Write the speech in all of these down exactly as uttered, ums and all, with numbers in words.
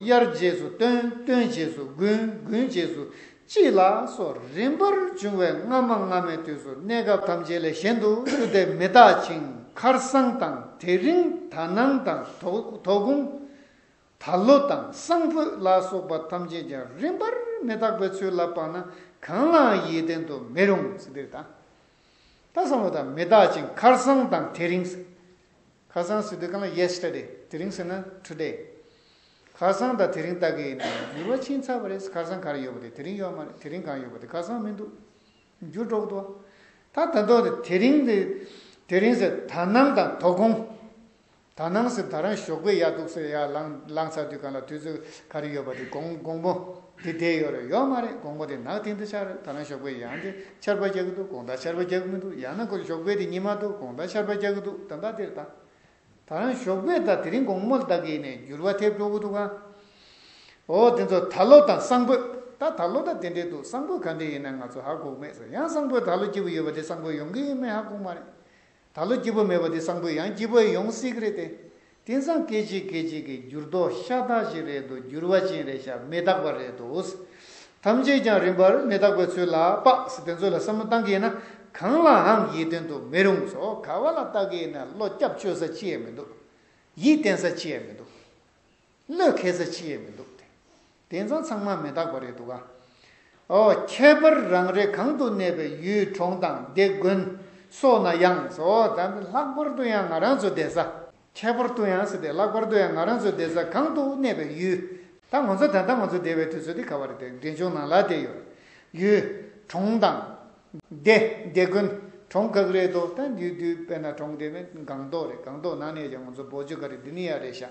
དབྱར་རྗེས་སུ་སྟོན། སྟོན་རྗེས་སུ་དགུན། དགུན་རྗེས་སུ་དཔྱིད་ལ་སོགས་རིམ་པར་འབྱུང་བའི་སྔ་མ་སྔ་མའི་དུས་སུ་གནས་སྐབས་ཐམས་ཅད་ལས་གཞན་དུ་གྱུར་ཏེ་མི་རྟག་ཅིང་ཁར་སང་དང་དེ་རིང་ད་ནངས་དང་དོ་དོ་དགོང་ད་ལོ་དང་སང་ཕོད་ལ་སོགས་པ་ཐམས་ཅད་ཀྱང་རིམ་པར་མི་རྟག་པའི་ཚུལ་ལ་སྤངས་ན་གང་ལའང་ཡིད་བརྟན་དུ་མི་རུང་ཟེར་དེ་རེད་ད། ད་བསམ་བློ་དང་མི་རྟག་ཅིང་ཁར་སང་དང་དེ་རིང་། ཁར་སང་ཟེར་དུས་གང་ལ་yesterday། དེ་རིང་ཟེར་ན་today། ཁར་སང་དང་དེ་རིང་ལྟ་གི་ཡིན་ན་འགྱུར་བ་ཕྱིན་ཚར་བ་རེད། ཁར་སང་ག་རེ་ཡོད་པ་དེ་དེ་རིང་ཡོད་མ་རེད། དེ་རིང་གང་ཡོད་པ་དེ་ཁར་སང་མི་འདུག་འགྱུར་འགྲོ་གི་འདུག་ད་ད་དུང་དེ་རིང་དེ་དེ་རིང་ཟེར། ད་ནངས་དང་དོ་དགོང་། ད་ནངས་ཟེར་ད་རང་ཞོགས་པའི་ཡར་འདུག་སེ་ཡར་ལངས་ལངས་ཚར་དུས་གང་ལ་དུས་ཚོད་ག་རེ་ཡོད་པ་དེ་དགོང་དགོང་མོ་དེ་བསྡད་ཡོད་རེད། ཡོད་མ་རེད། དགོང་མོ་དེ་ནག་ཐིང་དུ་ཆགས་རེད། ད་རང་ཞོགས་པའི་ཡང་དེ་ཆར་པ་རྒྱག་གི་འདུག་དགོང་དག་ཆར་པ་རྒྱག་གི་མི་འདུག་ཡང་ན་ཁོ་ཞོགས་པའི་དེ་ཉི་མ་འདུག་དགོང་དག་ཆར་པ་རྒྱག་གི་འདུག་ད་ལྟ་དེར་ད། ད་རང་ཞོགས་པའི་ད་དེ་རིང་དགོང་མོ་ལ་ལྟ་གི་ཡིན་ནས་འགྱུར་བ་ཐེབས་འགྲོ་གི་འདུག་ག་འོ་དེ་ཚོ་ད་ལོ་དང་སང་ཕོད། ད་ད་ལོ་ད་དེ་འདྲས་འདུག་སང་ཕོད་ག་འདྲས་ཡིན་ན་ང་ཚོ་ཧ་གོ་མེད་ཟེར། ཡང་སང་ཕོད་ད་ལོ་སྐྱིད་པོ་ཡོད་པ་དེ་སང་ཕོད་ཡོང་གི་ཡིན་མིན་ཧ་གོ་མ་རེད། ད་ལོ་སྐྱིད་པོ་མེད་པ་དེ་སང་ཕོད་ཡང་སྐྱིད་པོ་ཡོང་སྲིད་ཀྱི་རེད་དེ། དེང་སང་སྐད་ཅིག་སྐད་ཅིག་གི་འགྱུར་ལྡོག་ཤ་སྟག་ཞིག་རེད་འདུག་འགྱུར་བ་ཅན་རེད་ཤག་མི་རྟག་པ་རེད་འདུག་ཐམས་ཅད་ཀྱང་རིམ་པར་མི་རྟག་པའི་ཚུལ་ལ་དཔག་ཟེར། དེ་ཚོ་ལ་བསམ་བློ་བཏང་གི་ཡིན་ན་གང་ལའང་ཡིད་བརྟན་དུ་མི་རུང་སོ། ག་བ་ལ་ལྟ་གི་ཡིན་ན་བློ་སྐྱབས་བཅོལ་ས་ཅི་ཡང་མི་འདུག་ཡིད་བརྟན་ས་ཅི་ཡང་མི་འདུག་བློས་འཁེལ་ས་ཅི་ཡང་མི་འདུག་སྟེ། དེང་སང་ཚང་མ་མི་རྟག་པ་རེད་འདུག་ག་འོ། ཁྱད་པར་རང་རེ་གང་དུ་གནས་པའི་ཡུལ་གྲོང་དང་སྡེ་དགོན་སོགས་ན་ཡང་། འོ་ད་ལྷག་པར་དུ་ཡང་ང་རང་ཚོ་བསྡད་ས། ཁྱད་པར་དུ་ཡང་ཟེར་ཏེ་ལྷག་པར་དུ་ཡང་ང་རང་ཚོ་བསྡད་ས་གང་དུ་གནས་པའི་ཡུལ། ད་ང་ཚོ་ད་ལྟ་ང་ཚོ་བསྡད་པའི་དུས་ཚོད་འདི་ག་བ་རེད་དེ། འབྲས་ལྗོངས་ནང་ལ་བསྡད་ཡོད། ཡུལ་གྲོང་དང་སྡེ། སྡེ་དགོན། གྲོང་ག་གི་རེད་དོ། ད་འདི་དུས་དཔེར་ན་གྲོང་སྡེ་ནི་སྒང་ཏོག་རེད། སྒང་ཏོག་ནང་ནས་ཀྱང་ང་ཚོ་བོ་ཇོ་ག་རི་འདི་ནི་ཡ་རེད་ཤག་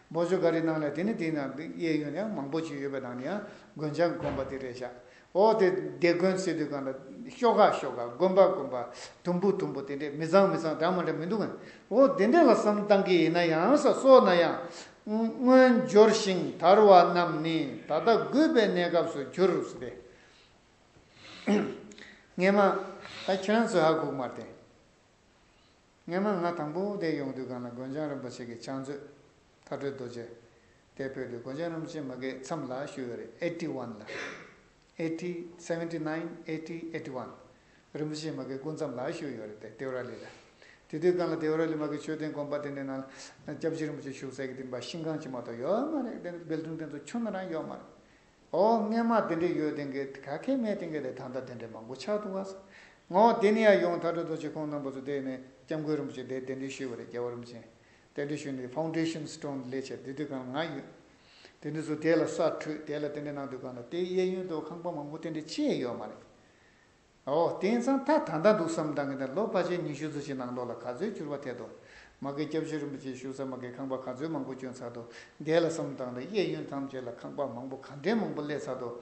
བོ་ཇོ་ག་རི་ནང་ལ་དེ་ནི་དེ་ནང་གཡས་གཡོན་ཡང་མང་པོ་ཅིག་ཡོད་པའི་ནང་ནས་ཡང་དགོན་བྱང་དགོན་པ་དེ་རེད་ཤག་འོ་དེ་སྡེ་དགོན་ཟེར་དུས་གང་ལ་ཤོག་ཁ་ཤོག་ཁ། དགོན་པ་དགོན་པ། དུམ་བུ་དུམ་བུ། དེ་འདྲས་མི་ཚང་མི་ཚང་འདྲ་མ་འདྲ་མི་འདུག་ག་འོ་དེ་འདྲས་ལ་བསམ་བཏང་གི་ཡིན་ན་ཡང་ས་སོགས་ན་ཡང་། སྔོན་འབྱོར་ཞིང་དར་བ་རྣམས་ནི་ད་ལྟ་རྒུད་པའི་གནས་སྐབས་སུ་གྱུར་ཟེར་ཏེ། སྔས་མ། ད་ཁྱེད་རང་ཚོས་ཧ་གོ་གི་མ་རེད་དེ། སྔས་མ་ང་དང་པོ་དེ་ཡོང་དུས་གང་ལ་དགོན་བྱང་རིན་པོ་ཆེ་གི་ཕྱག་མཛོད་མཐར་སྐྲོད་རྡོ་རྗེ་དེ་ཕུལ་དུས་དགོན་བྱང་རིན་པོ་ཆེ་མ་གི་མཚམས་ལ་བཞུགས་ཡོད་རེད། ཨེ་ཊི་ཝན་ལ། ཨེ་ཊི། སེ་ཝེན་ཊི་ནའིན། ཨེ་ཊི། ཨེ་ཊི་ཝན། རིན་པོ་ཆེ་མ་གི་སྐུ་མཚམས་ལ་བཞུགས་ཡོད་རེད་དེ། དེ་ཝ་ར་ལི་ལ། དེ་དུས་གང་ལ་དེ་ཝ་ར་ལི་མ་གི་མཆོད་རྟེན་དགོན་པ་དེ་འདྲའི་ནང་ལ་སྐྱབས་རྗེ་རིན་པོ་ཆེ་བཞུགས་སའི་གི་དེ་འབའ་ཤིང་ཁང་ཅིག་མ་གཏོགས་ཡོད་མ་རེད། དེ་འདྲ་བིལ་ཌིང་དེ་ཚོ་ཆུང་ནི་རང་ཡོད་མ་རེད། ཨོ་སྔས་མ་དེ་འདྲས་ཡོད་དེ་གི་ག་གེ་མེད་དེ་གི་དེ་ད་ལྟ་དེ་འདྲས་མང་པོ་ཆགས་འདུག་ག་ངོ་དེ་ནས་ཡང་ཡོང་མཐར་སྐྲོད་རྡོ་རྗེ་ཁོང་རྣམ་པ་ཚོ་དེ་ནས་སྐྱབས་མགོན་རིན་པོ་ཆེ་དེ་གདན་འདྲེན་ཞུས་པ་རེད། རྒྱལ་བ་རིན་པོ་ཆེ་གདན་འདྲེན་ཞུས་ནས་ཕའུན་ཌེ་ཤན་སི་ཊོན་ལས་བྱས་དེ་དུས་གང་ང་ཡོད། དེ་འདྲས་ཚོ་དེ་ལ་ས་འཕྲོས་དེ་ལ་དེ་འདྲས་གནང་དུས་གང་ལ་དེ་གཡས་གཡོན་དུ་ཁང་པ་མང་པོ་དེ་འདྲས་ཅི་ཡང་ཡོད་མ་རེད། ཨོ་དེང་སང་ད་ད་ལྟ་འདུག་བསམ་བཏང་གི་འདུག་ལོ་ཕལ་ཆེར་ཉི་ཤུ་ཙམ་ཞིག་ནང་ལོགས་ལ་ག་ཚོད་འགྱུར་བ་ཐེབས་འདུག་མ་གི་སྐྱབས་རྗེ་རིན་པོ་ཆེ་བཞུགས་ས་མ་གི་ཁང་པ་ག་ཚོད་མང་པོ་བསྐྱོན་ཚར་འདུག་དེ་ལ་བསམ་བཏང་ན་གཡས་གཡོན་ཐམས་ཅད་ལ་ཁང་པ་མང་པོ་ག་འདྲའི་མང་པོ་སླེབས་ཚར་འདུག་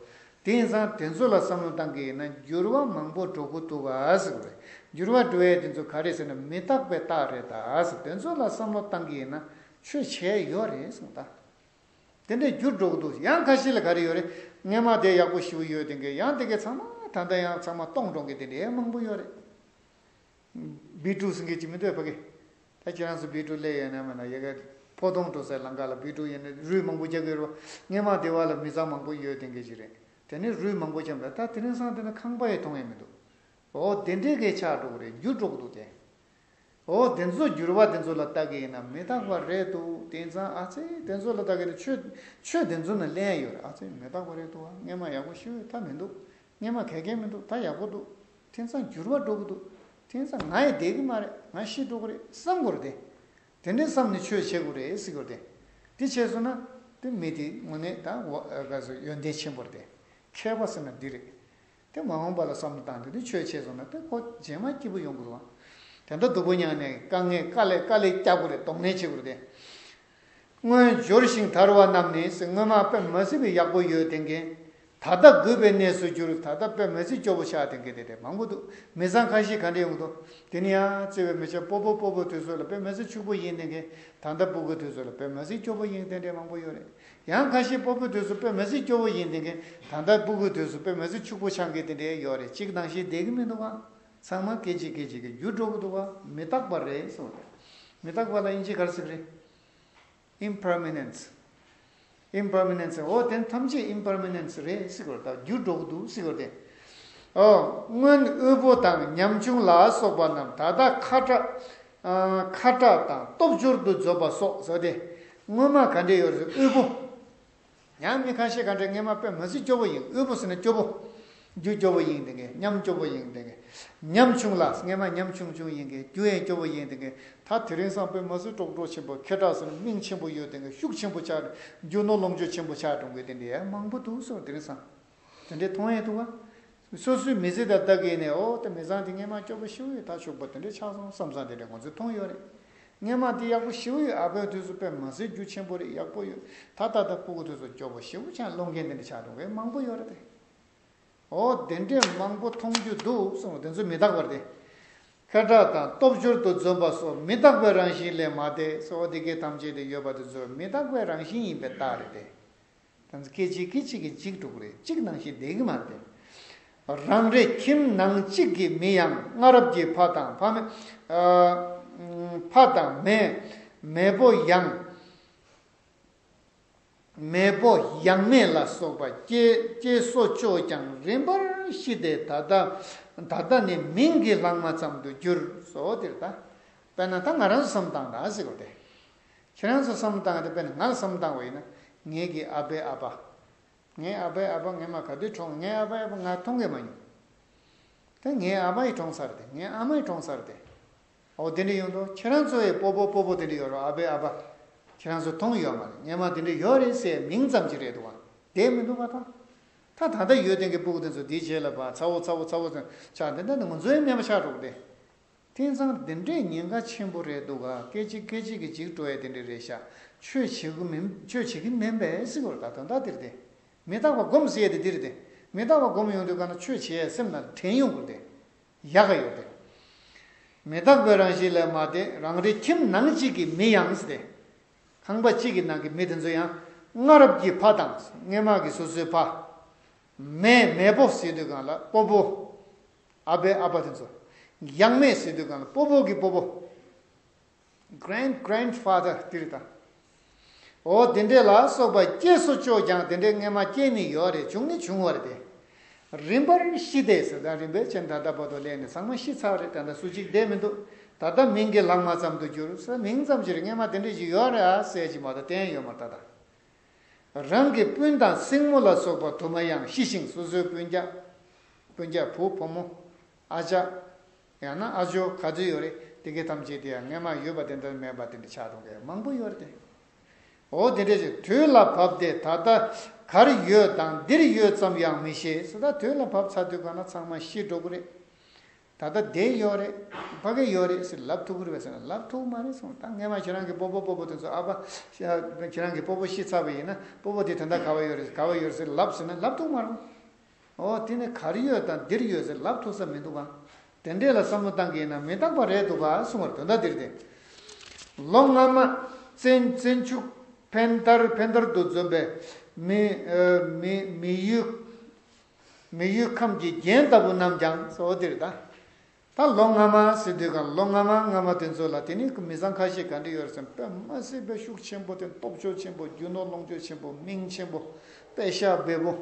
དེང་སང་དེ་ཚོ་ལ་བསམ་བློ་བཏང་གི་ཡིན་ན་འགྱུར་བ་མང་པོ་འགྲོ་གི་འདུག་ག་ཟེར་བ་རེད། འགྱུར་བ་འགྲོ་ཡས་དེ་ཚོ་ག་རེ་ཟེར་ན་མི་རྟག་པའི་རྟགས་རེད་ད་ཟེར། དེ་ཚོ་ལ་བསམ་བློ་བཏང་གི་ཡིན་ན་ཆོས་བྱས་ཡོད་རེད་གསུངས་ད། དེ་འདྲའི་འགྱུར་འགྲོ་གི་འདུག་ཡང་ཁ་ཤས་ལ་ག་རེ་ཡོད་རེད། སྔས་མ་དེ་ཡག་པོ་ཞེ་པོ་ཡོད་དེ་འགའ་ཡང་དེ་གའི་ཚང་མ་ད་ལྟ་ཡང་ཚང་མ་སྟོངས་འགྲོ་མཁན་དེ་འདྲའི་མང་པོ་ཡོད་རེད། བི་ཀྲུ་ཟེར་མཁན་ཅིག་མི་འདུག་ཕ་གི། ད་ཁྱེད་རང་ཚོ་བི་ཀྲུ་སླེབས་ཡོད་ན་མིན་ན་ཡ་གི་ཕོ་ཐོང་འགྲོ་སའི་ལམ་ཁ་ལ་བི་ཀྲུ་ཡིན་ན་རུས་མང་པོ་རྒྱག་གི་ཡོད་རེད་པ། སྔས་མ་དེ་བ་ལ་མི་ཚང་མང་པོ་ཡོད་དེ་འགའ་ཅིག་རེད། དེ་ནས་རུས་མང་པོ་བརྒྱབ་ད་ད་དེ་རིང་སང་དེ་ན་ཁང་པ་ཡང་མཐོང་ཡས་མི་འདུག་འོ་དེ་འདྲའི་གའི་ཆགས་འགྲོ་གི་རེད། འགྱུར་འགྲོ་གི་འདུག་དེ། འོ་དེ་ཚོ་འགྱུར་བ་དེ་ཚོ་ལ་ལྟ་གི་ཡིན་ན་མི་རྟག་པ་རེད་འདུག་དེང་སང་ཨ་ཙི་དེ་ཚོ་ལ་ལྟ་གི་ན་ཆོས་ཆོས་དེ་ཚོ་ནང་གླེང་ཡོད་རེད། ཨ་ཙི་མི་རྟག་པ་རེད་འདུག་ཨ་སྔས་མ་ཡག་པོ་ཞེ་པོ་ད་མི་འདུག་སྔས་མ་ག་གེ་མི་འདུག་ད་ཡག་པོ་འདུག་དེང་སང་འགྱུར་བ་འགྲོ་གི་འདུག་དེང་སང་ང་ཡི་བསྡད་གི་མ་རེད། ང་ཤི་འགྲོ་གི་རེད་བསམ་གི་རེད་དེ། དེ་འདྲའི་བསམ་ནས་ཆོས་བྱེད་དགོས་རེད་ཟེར་གི་རེད་དེ། དེ་བྱས་སོང་ན་དེ་མི་དེ་དངོས་གནས་ད་འོ་ག་ཚོད་ཡོན་ཏན་ཆེན་པོ་རེད་དེ། མཁས་པ་ཟེར་ན་འདི་རེད། དེ་མ་འོངས་པ་ལ་བསམ་བློ་བཏང་སྟེ་དེ་ཆོས་བྱས་སོང་ན་དེ་ཁོ་རྗེས་མ་སྐྱིད་པོ་ཡོང་གི་རེད་བ། དེ་འདྲ་སྡུག་པོ་མྱངས་ནས་དཀའ་ངལ་དཀའ་ལས་དཀའ་ལས་རྒྱག་དགོས་རེད། གདོང་ལེན་བྱེད་དགོས་རེད་དེ། སྔོན་འབྱོར་ཞིང་དར་བ་རྣམས་ནི་ཟེར། སྔོན་མ་དཔེ་མ་སྲིད་པའི་ཡག་པོ་ཡོད་དེ་འགན། ད་ལྟ་རྒུད་པའི་གནས་སུ་གྱུར། ད་ལྟ་དཔེ་མ་སྲིད་སྐྱོ་པོ་ཆགས་དེ་འགན་དེ་དེ་མང་པོ་འདུག་མི་ཚང་ཁ་ཤས་ག་འདྲ་ཡོང་གི་འདུག་དེ་ནི་ཡང་བརྩེ་བའི་མི་ཆ་སྤོ་བོ་སྤོ་བོ་དུས་ཚོད་ལ་དཔེ་མ་སྲིད་ཕྱུག་པོ་ཡིན་དེ་འགན། ད་ལྟ་སྤུ་གུ་དུས་ཚོད་ལ་དཔེ་མ་སྲིད་སྐྱོ་པོ་ཡིན་དེ་འདྲ་མང་པོ་ཡོད་རེད། ཡང་ཁ་ཤས་སྤོ་བོ་དུས་སུ་དཔེ་མ་སྲིད་སྐྱོ་བོ་ཡིན་དེ་འགན། ད་ལྟ་སྤུ་གུ་དུས་སུ་དཔེ་མ་སྲིད་ཕྱུག་པོ་ཆགས་མཁན་དེ་འདྲའི་ཡོད་རེད། གཅིག་ནང་བཞིན་བསྡད་ཀྱི་མི་འདུག་ག་ཚང་མ་སྐད་ཅིག་སྐད་ཅིག་གིས་འགྱུར་འགྲོ་གི་འདུག་ག་མི་རྟག་པ་རེད་གསུངས་ཏེ། མི་རྟག་པ་ལ་དབྱིན་ཇི་ག་རེ་ཟེར་གི་རེད། Impermanence། ཨིམ་པར་མ་ནན་སི། འོ་དེ་ཐམས་ཅད་ཨིམ་པར་མ་ནན་སི་རེད་ཟེར་གི་རེད། ད་འགྱུར་འགྲོ་གི་འདུག་ཟེར་གི་རེད། འོ་སྔོན་དབུལ་པོ་དང་ཉམ་ཆུང་ལ་སོགས་པ་རྣམས་ད་ལྟ་ཁ་ཁྲ་ཨ་ཁ་དྲག་དང་སྟོབས་འབྱོར་དུ་འཛོམས་པ་སོགས་ཟེར་ཏེ། སྔོན་མ་ག་འདྲས་ཡོད་རེད། དབུལ་པོ། ཡང་མི་ཁ་ཤས་ག་འདྲས། སྔོན་མ་དཔེ་མི་སྲིད་སྐྱོ་པོ་ཡིན། དབུལ་པོ་ཟེར་ན་སྐྱོ་པོ། རྒྱུ་སྐྱོ་པོ་ཡིན་དེ་གས། ཉམ་སྐྱོ་པོ་ཡིན་དེ་གས། ཉམ་ཆུང་ལ། སྔོན་མ་ཉམ་ཆུང་ཆུང་ཡིན་གས། རྒྱུ་ཡང་སྐྱོ་པོ་ཡིན་དེ་གས། ད་དེ་རིང་སང་དཔེ་མི་སྲིད་ཀྲོག་ཀྲོག་ཆེན་པོ། ཁེ་དྲག་ཟེར་ན་མིང་ཆེན་པོ་ཡོད་དེ་གས། ཤུགས་ཆེན་པོ་ཆགས། རྒྱུ་ནོར་ལོངས་སྤྱོད་ཆེན་པོ་ཆགས་འགྲོ་མཁན་དེ་འདྲས་ཡང་མང་པོ་འདུག་ཟེར། དེ་རིང་སང་དེ་འདྲས་མཐོང་ཡས་འདུག་ག། སོ་སོའི་མི་ཚེ་དང་ལྟ་གི་ནས། འོ་ད་མི་ཚང་དེ་སྔོན་མ་སྐྱོ་པོ་ཞེ་པོ་ཡོད། ད་ཕྱུག་པོ་དེ་འདྲས་ཆགས་སོང་བསམ་བསམ་དེ་འདྲས་ང་ཚོས་མཐོང་ཡོད་རེད། སྔོན་མ་དེ་ཡག་པོ་ཞེ་པོ་ཡོད། ཨ་ཕའི་དུས་སུ་དཔེ་མི་སྲིད་རྒྱུ་ཆེན་པོ་རེད། ཡག་པོ་ཡོད། ད་ད་ལྟ་སྤུ་གུ་དུས་སུ་སྐྱོ་པོ་ཞེ་པོ་ཆགས། སློང་མཁན་དེ་འདྲས་ཆགས་འགྲོ་མཁན་མང་པོ་ཡོད་རེད་དེ། འོ་དེ་འདྲས་མང་པོ་མཐོང་རྒྱུ་འདུག་གསུངས། དེ་ཚོ་མི་རྟག་པ་རེད་དེ། ཁ་དྲག་དང་སྟོབས་འབྱོར་དུ་འཛོམས་པ་སོགས་མི་རྟག་པའི་རང་བཞིན་ལས་མ་འདས་སོ། འོ་དེ་གས་ཐམས་ཅད་དེ་ཡོད་པ་དེ་ཚོ་མི་རྟག་པའི་རང་བཞིན་ཡིན་པའི་རྟགས་རེད་དེ། ད་ཚོ་སྐད་ཅིག་སྐད་ཅིག་གིས་འཇིག་འགྲོ་གི་རེད། གཅིག་ནང་བཞིན་བསྡད་ཀྱི་མ་རེད་དེ། རང་རེ་ཁྱིམ་ནང་གཅིག་གི་མི་ཡང་སྔ་རབས་ཀྱི་ཕ་དང་ཕ་མེས། ཨ། ཕ་དང་མེས། མེས་པོ་ཡང་། མེས་པོ་ཡང་མེས་ལ་སོགས་པ་སྐྱེ་སྐྱེ་སོ་ཅོག་ཀྱང་རིམ་པར་ཤི་སྟེ། ད་ལྟ་ད་ལྟ་ནི་མིང་གི་ལྷག་མ་ཙམ་དུ་གྱུར་སོ། དེར་ད་དཔེར་ན་ད་ང་རང་ཚོ་བསམ་བཏང་ད་ཟེར་གོ་དེ། ཁྱེད་རང་ཚོ་བསམ་བློ་བཏང་སྟེ། དཔེར་ན་ང་ལ་བསམ་བློ་བཏང་བ་ཡིན་ན། ངེད་ཀྱི་ཨ་ཕའི་ཨ་ཕ། ངའི་ཨ་ཕའི་ཨ་ཕ་སྔོན་མ་ག་དུས་གྲོངས། ངའི་ཨ་ཕའི་ཨ་ཕ་ང་མཐོང་གི་མ་མྱོང་། དེ་ངའི་ཨ་མ་ཡིས་གྲོངས་ཚར་ཏེ། ངའི་ཨ་མ་ཡིས་གྲོངས་ཚར་ཏེ། འོ་དེ་འདྲ་ཡོང་དུས་ཁྱེད་རང་ཚོའི་སྤོ་བོ་སྤོ་བོ་དེ་འདྲ་ཡོད་རེད། ཨ་ཕའི་ཨ་ཕ། ཁྱེད་རང་ཚོ་མཐོང་ཡོད་མ་རེད། སྔོན་མ་དེ་འདྲ་ཡོད་རེད་ཟེར་མིང་ཙམ་ཅིག་རེད་འདུག་ག། བསྡད་མི་འདུག་ག་ད། ད་ད་ལྟ་ཡོད་དེ་གི་སྤུ་གུ་དེ་ཚོ་དེའི་རྗེས་ལ་ཕར་ཚ་བོ་ཚ་བོ་ཚ་བོ་ཆགས། དེ་འདྲ་ནི་ང་ཚོའི་སྨན་པ་ཆགས་འགྲོ་གི་རེད། དེང་སང་འདི་འདྲའི་ཉེན་ཁ་ཆེན་པོ་རེད་འདུག་ག། སྐད་ཅིག་སྐད་ཅིག་གིས་འཇིག་འགྲོ་ཡ་དེ་འདྲ་རེད་ཤག། ཆོས་བྱེད་ཀྱི་མིན། ཆོས་བྱེད་ཀྱི་མིན་པས་ཟེར་གྱི་རེད། ད་ད་ལྟ་འདིར་དེ་མི་རྟག་པ་སྒོམ་ཟེར་ཡ་དེ་འདིར་དེ། མི་རྟག་པ་སྒོམ་ཡོང་དུས་ག་ན་ཆོས་བྱེད་ཡ་སེམས་ལ་དྲན་ཡོང་གི་རེད་དེ། ཡག་ག་ཡོད་དེ། མི་རྟག་པའི་རང་བཞིན་ལས་མ་འདས། རང་རེ་ཁྱིམ་ནང་གཅིག་གི་མི་ཡང་ཟེར་ཏེ། ཁང་པ་གཅིག་གི་ནང་གི་མི་དེ་ཚོ་ཡང་སྔ་རབས་ཀྱི་ཕ་དང་། སྔོན་མ་གི་སོ་སོའི་ཕ། མེས། མེས་པོ་ཟེར་དུས་གང་ལ་སྤོ་བོ། ཨ་ཕའི་ཨ་ཕ་དེ་ཚོ། ཡང་མེས་ཟེར་དུས་གང་ལ་སྤོ་བོ་གི་སྤོ་བོ། Grand grandfather དེ་རེད་ད། འོ་དེ་འདྲས་ལ་སོགས་པ་སྐྱེ་སོ་ཅོག་ཀྱང་དེ་འདྲས་སྔོན་མ་སྐྱེས་ནི་ཡོད་རེད། བྱུང་ནི་བྱུང་བ་རེད་དེ། རིམ་པར་ཤི་སྟེ་ཟེར། ད་རིམ་པས་ཕྱིན། ད་ལྟ་བར་དུ་སླེབས་ནས་ཚང་མ་ཤི་ཚར་རེད། ད་ལྟ་སུ་གཅིག་བསྡད་མི་འདུག། ད་ལྟ་མིང་གི་ལྷག་མ་ཙམ་དུ་གྱུར་ཟེར། མིང་ཙམ་ཅིག་རེད། སྔོན་མ་དེ་འདྲས་ཅིག་ཡོད་རེད་ཨ་ཟེར་གྱི་མ་གཏོགས་བསྟན་ཡོད་མ་རེད་ད། ད་རང་གི་སྤུན་དང་སྲིང་མོ་ལ་སོགས་པ་དུ་མ་ཡང་ཤི་ཞིང་། སོ་སོའི་སྤུན་ཀྱག། སྤུན་ཀྱག་བུ་བུ་མོ། ཨ་ཅག། ཡང་ན་ཨ་ཇོ་ག་ཚོད་ཡོད་རེད། དེ་གའི་ཐམས་ཅད་དེ་ཡང་སྔོན་མ་ཡོད་པ་དེ་འདྲ་མེད་པ་དེ་འདྲ་ཆགས་འགྲོ་མཁན་མང་པོ་ཡོད་རེད་དེ། འོ་དེ་འདྲ་ཞིག་དུས་ལ་བབ་སྟེ་ད་ལྟ་གར་ཡོད་དང་འདིར་ཡོད་ཙམ་ཡང་མི་ཤེས་ཟེར། ད་དུས་ལ་བབ་ཚར་དུས་ག་ན་ཚང་མ་ཤི་འགྲོ་གི་རེད། ད་ལྟ་བསྡད་ཡོད་རེད། ཕ་གི་ཡོད་རེད་ཟེར་ལབ་ཐུབ་ཀྱི་རེད་པས་ཟེར་ན་ལབ་ཐུབ་མ་རེད་གསུངས། ད་སྔོན་མ་ཁྱེད་རང་གི་སྤོ་བོ་སྤོ་བོ་དེ་ཚོ། ཨ་ཕ་ཁྱེད་རང་གི་སྤོ་བོ་ཤི་ཚར་བ་ཡིན་ན་སྤོ་བོ་དེ་ད་ལྟ་ག་བ་ཡོད་རེད། ག་བ་ཡོད་རེད་ཟེར་ལབ་ཟེར་ན་ལབ་ཐུབ་མ་རེད། འོ་དེ་ནི་གར་ཡོད་དང་འདིར་ཡོད་ཟེར་ལབ་ཐུབ་ས་མི་འདུག་ག། དེ་འདྲས་ལ་བསམ་བློ་བཏང་གི་ཡིན་ན་མི་རྟག་པ་རེད་འདུག་ག་གསུང་བར་དོན་དག་འདིར་ཏེ། ལོ་སྔ་མ་བཙན་བཙན་ཕྱུག་འཕན་དར་འཕན་དར་དུ་འཛོམས་པའི་མི་ཨ་མི་མི་ཡུལ་མི་ཡུལ་ཁམས་ཀྱི་རྒྱན་ལྟ་བུ་རྣམས་ཀྱང་སོ་འདིར་ད། ད་ལོ་སྔ་མ་ཟེར་དུས་གང་ལོ་སྔ་མ་སྔ་མ་དེ་ཚོ་ལ་དེ་ནི་མི་ཚང་ཁ་ཤས་ག་འདྲ་ཡོད་རེད་ཟེར་ན། དཔེ་མ་སྲིད་པའི་ཤུགས་ཆེན་པོ་དེ། སྟོབས་ཤུགས་ཆེན་པོ། རྒྱུ་ནོར་ལོངས་སྤྱོད་ཆེན་པོ། མིང་ཆེན་པོ། དཔེ་ཤ་སྦས་པོ།